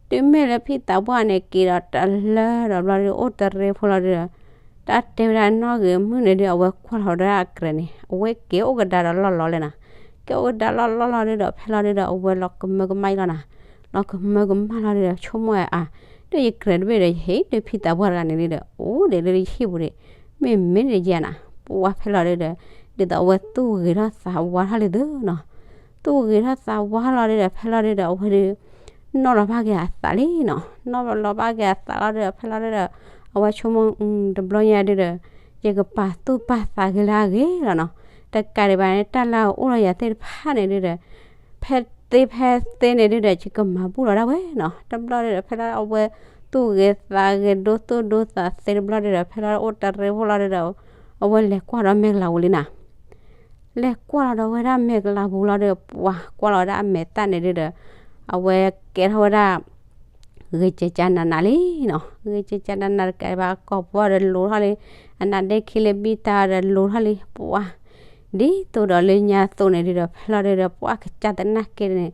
တုၤမ့ၢ်လၢဖံသးပှၢ်န့ၣ် က့ၤဒီးတလၢဒီးဘျီဒုး အိၣ်တရ့ဖိလီၤဒုးဒီး တၢ်တဲဝဲဒၣ်နီၢ်ဂ့ၤမုၣ်န့ၣ်ဒုး အဝဲကွၢ်လီၤဝဲဒၣ်အကြဲးန့ၣ် အဝဲက့ၤအိၣ်ကဒါဒီးလီၢ်လီၤလဲၣ်နၤ. က့ၤအိၣ်ကဒါလီၢ်လီၢ်လီၤဒုးဒီး ဖဲလီၤဒုးဒီး အဝဲလီၤကမၢကမၣ်အံၤလီၤနၤ. လီၤကမၢကမၣ်လီၤဒုးဒီး ဆိကမိၣ်ဝဲအါ, ဒီးယကြဲးတဘ့ၣ်ဒီး ယဟ့ၣ်ဒုးဖံသးပှၢ်တဂၤန့ၣ်ဒုးဒီး အိၣ်ဒံးလၢယဟံၣ်ပူၤဒံး, မ့မ့ၢ်ဒ်ယဲနၤ. ပှၤဖဲလီၤဒုးဒီး ဒ်သိးအဝဲသူၣ်ဂ့ၤထီၣ်သးဝါထီၣ်လံသုနီၤ. သူၣ်ဂ့ၤထီၣ်သးဝါလီၤဒုးဒီး ဖဲလီၤဒုးဒီး အဝဲဒုး နီၣ်လီၤဘၣ်က့ၤအသးလံနီၤ. နီၣ်လီၤဘၣ်က့ၤအသးလီၤဒုးဒီး ဖဲလီၤဒုးဒီး အဝဲဆိကမိၣ် တဘျီညါဒုးဒီး ယကပာ်သူၣ်ပာ်သးက့ၤလၢအဂ့ၤလီၤနီၤ. တကးဒံးဘၣ်န့ၣ် တၢ်လၢအအိၣ်လီၤယၤသ့ၣ်တဖၣ်န့ၣ်ဒုးဒီး ဖဲသ့ဖဲသ့န့ၣ်ဒုးဒီး ယကမၤဘူၣ်လီၤဒၣ်ဝဲနီၤ. တဘျီဒုးဒီး ဖဲလီၤအဝဲသူၣ်ဂ့ၤသးဂ့ၤ ဒိသူၣ်ဒိသးသ့တဘျီဒုးဒီး ဖဲလီၤအိၣ်တရ့ဖိလီၤဒုးဒီး အဝဲလဲၤကွၢ်ဒီးမဲာ်ကလၤပူၤလံနၤ. လဲၤကွၢ်လီၤဒီးဝဲဒၣ်မဲာ်ကလၤပူၤလီၤဒုး ပှၤကွၢ်လီၤဝဲဒၣ်အမဲာ်သၣ်န့ၣ်ဒုးဒီး အဝဲကဲထီၣ်ဝဲဒၣ် ဂ့ၤကကနးနးလံနီၤ. ဂ့ၤကကနးနးတကးဒံးဘၣ် အကိာ်ပှီၢ်ဒီးလိၤထီၣ်လံ, အနါဒ့ခံလၢဘံၣ်တၢ်ဒီးလိၤထီၣ်လံ ပှၤ ဒ်သိးဒီးလၢညါအသိးန့ၣ်ဒုးဒီး ဖဲလီၤဒုးဒီး ပှၤကစၢ်သနာ်က့န့ၣ်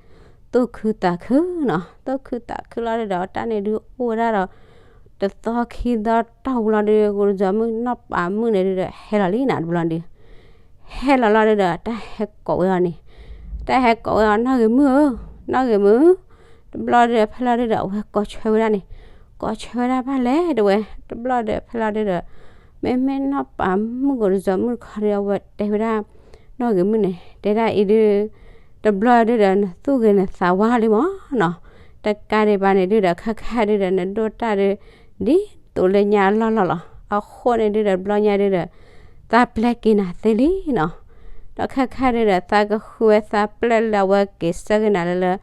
သူၣ်ခုသးခုနီၤ. သူၣ်ခုသးခုလီၤဒုးဒီး တၢ်န့ၣ်ဒုးအိၣ်ဝဲဒၣ်ဒီး တသီခံသီတီၢ်ပူၤလီၤဒုး ကိးတစီၤမုၣ်နီၢ်ပၤမုၣ်န့ၣ်ဒုးဒီး ဟဲလီၤလံနၤ တဘျီဒုး ဟဲလီၤလီၤဒုးဒီး တၢ်ဟဲကိးဝဲအီၤန့ၣ်, တၢ်ဟဲကိးဝဲအီၤ နီၢ်ဂ့ၤမုၣ်ဧၢ, နီၢ်ဂ့ၤမုၣ်, တဘျီဒုးဒီး ဖဲလီၤဒုးဒီး အဝဲကိးဆၢဝဲဒၣ်န့ၣ်, ကိးဆၢဝဲဒၣ်ဘၣ်လဲၣ် တဲဝဲ, တဘျီဒီး ဖဲလီၤဒုးဒီး မ့မ့ၢ်နီၢ်ပၤမုၣ်ကိးတစီၤမုၣ်တခီဒီး အဝဲတဲဝဲဒၣ် နီၢ်ဂ့ၤမုၣ်န့ၣ် တဲဒၣ်အံၤဒုး တဘျီဒုးဒီး နသူၣ်ဂ့ၤနသးဝါလံမၢ်နီၤ, တကးဒံးဘၣ်န့ၣ်ဒုးဒီး ခဲခါဒုးဒီး နဒိၣ်တၢ်ဒုး ဒ်သိးလၢညါအလီၢ်လီၢ်လီၤ. အဃိန့ၣ်ဒုးဒီး တဘျီညါဒုးဒီး သးပျဲက့ၤနၤသ့လံနီၤ. ဒီးခဲခါဒုးဒီး သးကဃုဝဲသးပျဲၢ်လၢအဝဲက့ၤဆၢက့ၤနၤလၢလၢ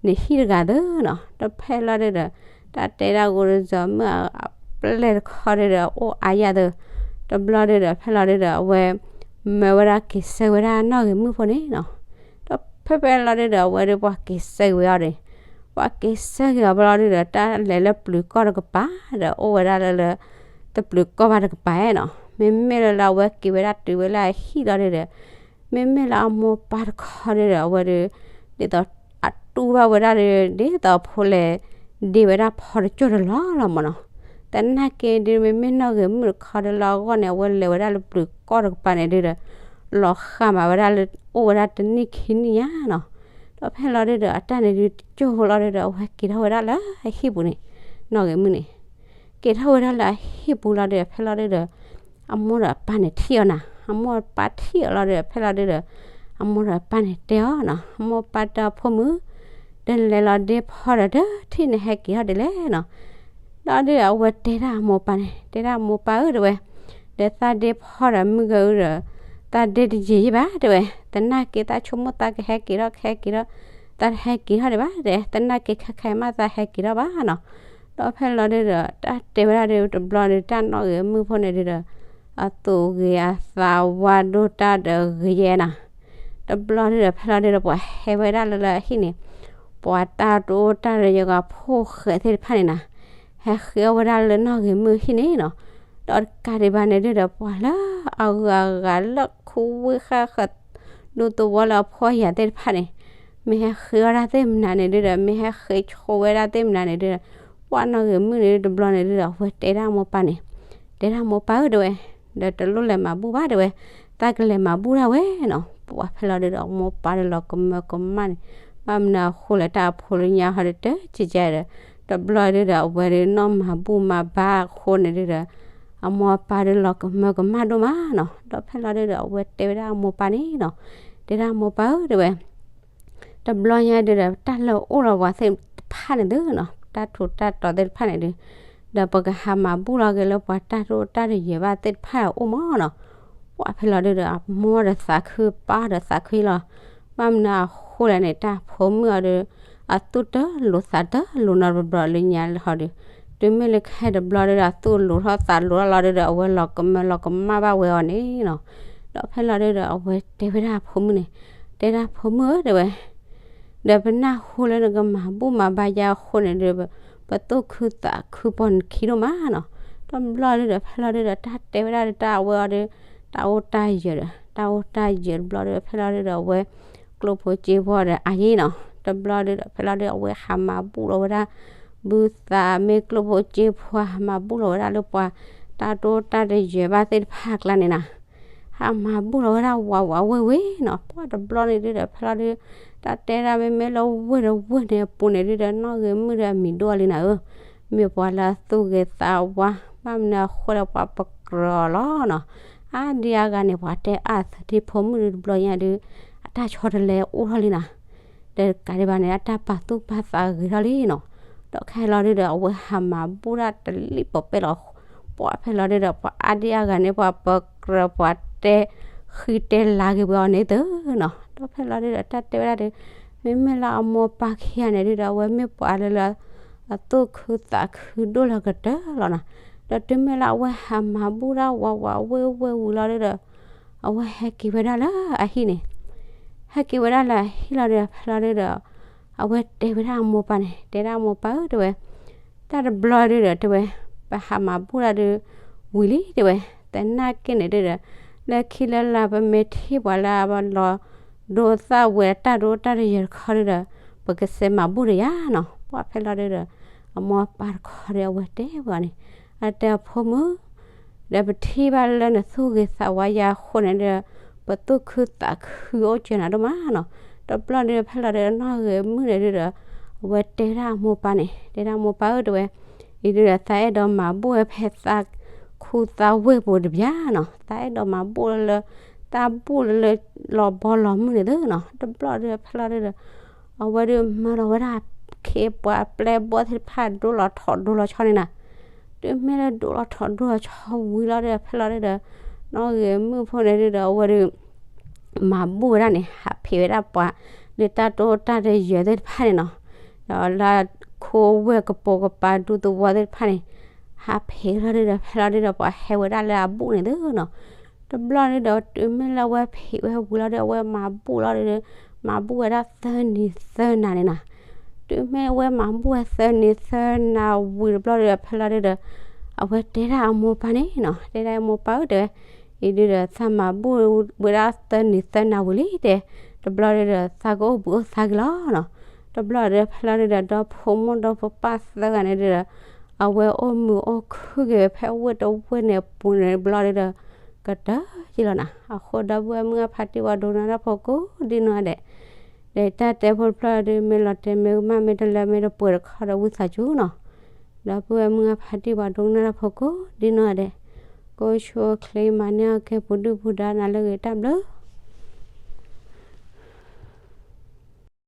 နဟံၣ်တဂၤသၢနီၤ. ဒီးဖဲလီၤဒုးဒီး တၢ်တဲဒၣ်ကိးတစီၤမုၣ်အပျဲၢ်တခီဒုးဒီး အိၣ်အါယၢ်သၢ, တဘျီဒုးဒီး ဖဲလီၤဒုးဒီး အဝဲ မၢဝဲဒၣ်က့ၤဆၢက့ၤဝဲဒၣ်နီၢ်ဂ့ၤမုၣ်ဖိန့ၣ်နီၤ. ဒီးဖဲဖဲလီၤဒုးဒီး အဝဲဒုးပှၤက့ၤဆၢက့ၤဝဲအီၤန့ၣ်, ပှၤက့ၤဆၢက့ၤအီၤဖဲလီၤဒုးဒီး တၢ်လဲၤလၢပျုၤကီၢ်တကပၤဒီး အိၣ်ဝဲဒၣ်လၢလၢ တပျုၤကီၢ်ဘၣ်တကပၤနီၤ. မ့မ့ၢ်လၢလၢအဝဲက့ၤဝဲဒၣ်တုၤဝဲလၢအဟံၣ်လီၤဒုးဒီး မ့မ့ၢ်လၢအမိၢ်ပၢ်တခီဒုးဒီး အဝဲဒုး ဒ်သိးအတူၢ်ဘၣ်ဝဲဒၣ်ဒုး ဒ်သိးအဖိလဲၤဒ့ဝဲဒၣ်ဖီတကၠိၢ်တလီၢ်လီၤမၢ်နီၤ. သနာ်က့ဒုး မ့မ့ၢ်နီၢ်ဂ့ၤမုၣ်တခီဒုးလၢအဂီၢ်န့ၣ် အဝဲလဲၤဝဲဒၣ်လၢပျုၤကီၢ်တကပၤန့ၣ်ဒုးဒီး လီၤဃာ်မးဝဲဒၣ်လၢ အိၣ်ဝဲဒၣ်တနံၣ်ခံနံၣ်ညါနီၤ. ဒီးဖဲလီၤဒုးဒီး အတၢ်န့ၣ်ဒုးတကၠိၢ်ဖိလီၤဒုးဒီး အဝဲက့ၤထီၣ်ဝဲဒၣ်လၢအဟံၣ်ပူၤန့ၣ်, နီၢ်ဂ့ၤမုၣ်န့ၣ် က့ၤထီၣ်ဝဲဒၣ်လၢအဟံၣ်ပူၤလီၤဒုးဒီး ဖဲလီၤဒုးဒီး အမိၢ်ဒီးအပၢ်န့ၣ်ထံၣ်အီၤနၤ, အမိၢ်အပၢ်ထံၣ်အီၤလီၤဒုးဒီး ဖဲလီၤဒုးဒီး အမိၢ်ဒီးအပၢ်န့ၣ်တဲအီၤနီၤ, အမိၢ်အပၢ်တဲအီၤ ဖိမုၣ်, ဒီးနလဲၤလီၤဒ့ဖီဒီး တထံၣ်နဟဲက့ၤထီၣ်ဒ်လဲၣ်နီၤ. ဒီးဒုးအဝဲတဲဒၣ်အမိၢ်ပၢ်န့ၣ် တဲဒၣ်မိၢ်ပၢ်ဧၢ တဲဝဲ, ဒီးသးဒ့ဖီဒီးမုၢ်ဂၤဧၢဒီး သးဒ့တယံာ်ယံာ်ဘၣ် တဲဝဲ, သနာ်က့သးဆိကမိၣ်သးကဟဲက့ၤထီၣ် ကဟဲက့ၤထီၣ်, သးတဟဲက့ၤထီၣ်ဒံးဘၣ်တဲ, သနာ်က့ခဲခါအံၤမးသးဟဲက့ၤထီၣ်ဘၣ်နီၤ. ဒီးဖဲလီၤဒုးဒီး တၢ်တဲဝဲဒၣ်ဒုးတဘျီဒုး တၢ်နီၢ်ဂ့ၤမုၣ်ဖိန့ၣ်ဒုးဒီး အသူၣ်ဂ့ၤအသးဝါဒိၣ်တၢ်ဒီးဂ့ၤယဲနၤ. တဘျီဒုးဒီး ဖဲလီၤဒုးဒီး ပှၤဟဲဝဲဒၣ်လၢလၢအဟံၣ်န့ၣ်, ပှၤတၢ်တအိၣ်တၢ်ဒီးယဂီၤဖိၣ်ဃဲးသ့ၣ်တဖၣ်န့ၣ်နၤ, ဟဲဃ့အီၣ်ဝဲဒၣ်လၢနီၢ်ဂ့ၤမုၣ်ဟံၣ်န့ၣ်နီၤ. ဒီးတကးဒံးဘၣ်န့ၣ်ဒုးဒီး ပှၤလၢအဂုၤအဂၤလၢခူဝ့ၢ်ဃၣ်ဃၢၤ ဒူသဝီလၢအဖှီၣ်ယာ်သ့ၣ်တဖၣ်န့ၣ် မ့ၢ်ဟဲဃ့အီၣ်တၢ်သ့ၣ်မနုၤန့ၣ်ဒုဒီး မ့ၢ်ဟဲဃ့ဆိဝဲဒၣ်သ့ၣ်မနုၤန့ၣ်ဒုဒီး ပှၢ်နီၢ်ဂ့ၤမုၣ်န့ၣ်တဘျီန့ၣ်ဒုဒီး အဝဲတဲဒၣ်မိၢ်ပၢ်န့ၣ်, တဲဒၣ်မိၢ်ပၢ်ဧၢ တဲဝဲ, ဒီးတလိၣ်လဲၤမၤဘူၣ်ဘၣ် တဲဝဲ, တၢ်ကလဲၤမၤဘူၣ်ဒၣ်ဝဲနီၤ. ပှၢ်ဖဲလီၤဒုဒီး အမိၢ်ပၢ်ဒီးလီၤကမၢကမၣ်န့ၣ်, ဘၣ်မနုၤအဃိလဲၣ် တၢ်အဖိလၢညါဟီဒီးတကဲကဲဒီး တဘျီဒုဒီး အဝဲဒုနီၢ်မၤဘူၣ်မၤဘါအဃိန့ၣ်ဒုဒီး အမိၢ်အပၢ်ဒုလီၤကမၢကမၣ်ဒိၣ်မးနီၤ. ဒီးဖဲလီၤဒုဒီး အဝဲတဲဝဲဒၣ်အမိၢ်ပၢ်န့ၣ်နီၤ, တဲဒၣ်မိၢ်ပၢ်ဧၢ တဲဝဲ, တဘျီညါဒုဒီး တၢ်လၢအိၣ်လီၤပှၤသ့ၣ်တဖၣ်န့ၣ်ဒုနီၤ, တၢ်ထူးတၢ်တီၤသ့ၣ်တဖၣ်န့ၣ်ဒု, ဒီးပကဟးမၤဘူၣ်လီၤက့ၤလၢပှၤတၢ်တိၢ်တၢ်တယၢၤဘၣ်သ့ၣ်တဖၣ်အအိၣ်မးနီၤ. ပှၢ်ဖဲလီၤဒုဒီး အမိၢ်ဒီးသးခု ပၢ်ဒီးသးခုလီၤ. ဘၣ်မနုၤအဃိလဲၣ်န့ၣ် တၢ်ဖိမုၣ်အီၤဒီး အသူၣ်တလိၤသးတလိၤနီတဘျီလၢညါဟီဒီး တုၤမ့ၢ်လၢခဲတဘျီဒုဒီး အသူၣ်လိၤထီၣ်သးလိၤထီၣ်လီၤဒုဒီး အဝဲလီၤကမၢလီၤကမၣ်ဘၣ်ဝဲအီၤန့ၣ်နီၤ. ဒီးဖဲလီၤဒုဒီး အဝဲတဲဝဲဒၣ်အဖိမုၣ်န့ၣ်, တဲဒၣ်ဖိမုၣ်ဧၢ တဲဝဲ, ဒီးပနၢ်ဟူလၢနကမၤဘူၣ်မၤဘါယါအဃိန့ၣ်ဒီး ပသူၣ်ခုသးခုပိာ်နခံဒိၣ်မးနီၤ. တဘျီဒုဒီး ဖဲလီၤဒုဒီး တၢ်တဲဝဲဒၣ်ဒီးတၢ်အဝဲအီၤဒီး တၢ်အိၣ်တၢ်ယၢၤဒီး တၢ်အိၣ်တၢ်ယၢၤတဘျီဒုဒီး ဖဲလီၤဒုဒီး အဝဲကျိၣ်ဖိစ့ဖိဒီးအါယံၤနီၤ. တဘျီဒုဒီး ဖဲလီၤဒုဒီး အဝဲဟးမၤဘူၣ်လီၤဝဲဒၣ် ဘုသးမ့ၢ်ကျိၣ်ဖိစ့ဖိ ဟးမၤဘူၣ်လီၤဝဲဒၣ်လၢပှၤတၢ်တိၢ်တၢ်တယၢၤဘၣ်သ့ၣ်တဖၣ်အကျါန့ၣ်နီၤ. ဟးမၤဘူၣ်လီၤဝဲဒၣ်ဝးဝးဝ့ၢ်ဝ့ၢ်နီၤ. ပှၢ်တဘျီန့ၣ်ဒုဒီး ဖဲလီၤဒု တၢ်တဲဒၣ်မ့မ့ၢ်လၢဝ့ၢ်တဝ့ၢ်န့ၣ်အပူၤန့ၣ်ဒုဒီး နီၢ်ဂ့ၤမုၣ်ဒီးအမံၤဒိၣ်အီၤလံနၤဧၢ, မ့ၢ်ပှၤလၢအသူၣ်ဂ့ၤသးဝါ ဘၣ်မနုၤအဃိဒီးပှၤပကြၢးအီၤလီၤနီၤ. အါဒံအါဂၤန့ၣ် ပှၤတဲအါသထံဖိမုၣ်ဒုတဘျီညါဒု အတၢ်ဆီတလဲအိၣ်ထီၣ်လံနၤ. ဒီးတကးဒံးဘၣ်န့ၣ် အတၢ်ပာ်သူၣ်ပာ်သးဂ့ၤထီၣ်လံနီၤ. ဒီးခဲလီၤဒုဒီး အဝဲဟးမၤဘူၣ်ဒၣ်တလံၣ်ပီၤပဲၣ်လီၤ. ပှၢ်ဖဲလီၤဒုဒီး ပှၤအါဒံအါဂၤန့ၣ် ပှၤပကြၢးပှၤတဲဃံတဲလၤက့ၤဝဲအီၤန့ၣ်သ့နီၤ. ဒီးဖဲလီၤဒုဒီး တၢ်တဲဝဲဒၣ်ဒီး မ့မ့ၢ်လၢအမိၢ်ပၢ်ခံဂၤန့ၣ်ဒုဒီး အဝဲမ့ၢ်ပှၤလၢလၢ အသူၣ်ခုသးခုဒိၣ်လၢကတၢၢ်လီၤနီၤ. ဒီးတုၤမ့ၢ်လၢအဝဲဟးမၤဘူၣ်ဒၣ်ဝးဝးဝ့ၢ်ဝ့ၢ်ဝံၤလီၤဒုဒီး အဝဲဟဲက့ၤဝဲဒၣ်လၢအဟံၣ်န့ၣ်, ဟဲက့ၤဝဲဒၣ်လၢအဟံၣ်လီၤဒုဒီး ဖဲလီၤဒုဒီး အဝဲတဲဝဲဒၣ်အမိၢ်ပၢ်န့ၣ်, တဲဒၣ်အမိၢ်ပၢ်ဧၢ တဲဝဲ, တၢ်တဘျီဒုဒီး တဲဝဲ, ပဟးမၤဘူၣ်ဒၣ်ဒု ဝံၤလံ တဲဝဲ, သနာ်က့န့ၣ်ဒုဒီး လၢခံလၢလာ် ပမ့ၢ်ထံၣ်ပှၤလၢအလီၤဒိသၣ်ဝဲတၢ်ဒိတၢ်တယၢၤတခီဒုဒီး ပကစဲးမၤဘူၣ်ဒီးယၤနီၤ. ပှၢ်ဖဲလီၤဒုဒီး အမိၢ်ပၢ်တခီဒီး အဝဲတဲဝဲအီၤန့ၣ်, အတဲအဖိမုၣ် ဒီးပထံၣ်ဘၣ်လၢနသူၣ်ဂ့ၤသးဝါယါအဃိန့ၣ်ဒီး ပသူၣ်ခုသးခုအိၣ်ကၢနၤဒိၣ်မးနီၤ. တဘျီဒုဖဲလီၤဒု နီၢ်ဂ့ၤမုၣ်န့ၣ်ဒုဒီး အဝဲတဲဒၣ်အမိၢ်ပၢ်န့ၣ်, တဲဒၣ်မိၢ်ပၢ်ဧၢ တဲဝဲ, အံၤဒုဒီး သးအဲၣ်ဒိးမၤဘူၣ်ဝဲဖဲသးခူသးဝ့ၢ်ပူၤတဘျီနီၤ. သးအဲၣ်ဒိးမၤဘူၣ်လၢ တၢ်ဘူၣ်လၢလီၤဘီလီၤမုၢ်န့ၣ်သ့နီၤ. တဘျီဒုဖဲလီၤဒုဒီး အဝဲဒုမၢလီၤဝဲဒၣ်ခ့ပှၤပျဲၢ်ဘီၣ်သ့ၣ်တဖၣ်ဒိလီၤထီၣ်ဒိလီၤဆီန့ၣ်နီၤ. တုၤမ့ၢ်လၢဒိလီၤထီၣ်ဒိလီၤဆီဝံၤလီၤဒီး ဖဲလီၤဒုဒီး နီၢ်ဂ့ၤမုၣ်ဖိန့ၣ်ဒုဒီး အဝဲဒု မၤဘူၣ်ဝဲဒၣ်န့ၣ် ဟးဖံးဝဲဒၣ်ပှၤလၢတၢ်တိတၢ်တယၢၤသ့ၣ်တဖၣ်န့ၣ်နီၤ. ဒီးလၢခိဝဲၢ်ကပိာ်ကပၤဒူသဝီသ့ၣ်တဖၣ်န့ၣ် ဟးဖံးလီၤဒုဒီး ဖဲလီၤဒုဒီး ပှၤဟဲဝဲဒၣ်လၢအဘူၣ်န့ၣ်သ့နီၤ. တဘျီဒုဒီး တုၤမ့ၢ်လၢအဝဲဖံးဝဲဝံၤလီၤဒီး အဝဲမၤဘူၣ်လီၤဒုဒီး မၤဘူၣ်ဝဲဒၣ်သၢနံၤသၢနၤန့ၣ်နီၤ. တုၤမ့ၢ်ဝဲမၤဘူၣ်ဝဲသၢနံၤသၢနၤဝံၤတဘျီဒုဒီး ဖဲလီၤဒုဒီး အဝဲတဲဒၣ်အမိၢ်ပၢ်န့ၣ်နီၤ, တဲဒၣ်အမိၢ်ပၢ်ဧၢ တဲဝဲ, အံၤဒုဒီး သးမၤဘူၣ်ဝဲဒၣ်သၢနံၤသၢနၤဝံၤလံတဲ, တဘျီဒုဒီး သးကအိၣ်ဘှံးအိၣ်သါက့ၤလီၤနီၤ. တဘျီဒုဖဲလီၤဒုဒီး ဒီဖိမိၢ်ဒီဖိပၢ်သၢဂၤန့ၣ်ဒုဒီး အဝဲအိၣ်မုာ်အိၣ်ခုၣ်က့ၤဝဲဖဲဝ့ၢ်တဝ့ၢ်န့ၣ်အပူၤန့ၣ်တဘျီဒုဒီး ကတၢၢ်က့ၤလီၤနီၤ. အဃိဒီပုၢ်ဝဲၢ်မုၢ်အဖါတံၢ်ဝဲဒိကနၣ်တၢ်ဖိကိးဒ်နီၢ်ဂၤဒဲး ဒီးတၢ်တဲဖိတဖျၢၣ်ဒု မ့ၢ်လီၤတဲာ်မ့ၢ်ကမၣ်မ့ၢ်တလၢမ့ၢ်တပှဲၤတခီဒီး ဝံသးစူၤနီၤ. ဒီပုၢ်ဝဲၢ်မုၢ်အဖါတံၢ်ဝဲဒိကနၣ်တၢ်ဖိကိးဒ်နီၢ်ဂၤဒဲး ကိးဆူၣ်အိၣ်ချ့မၤန့ၢ်အီၣ်ကဲပူၤဒုၣ်ပူၤဒါနၤလၢအဂ့ၤတၢ်ဘျုး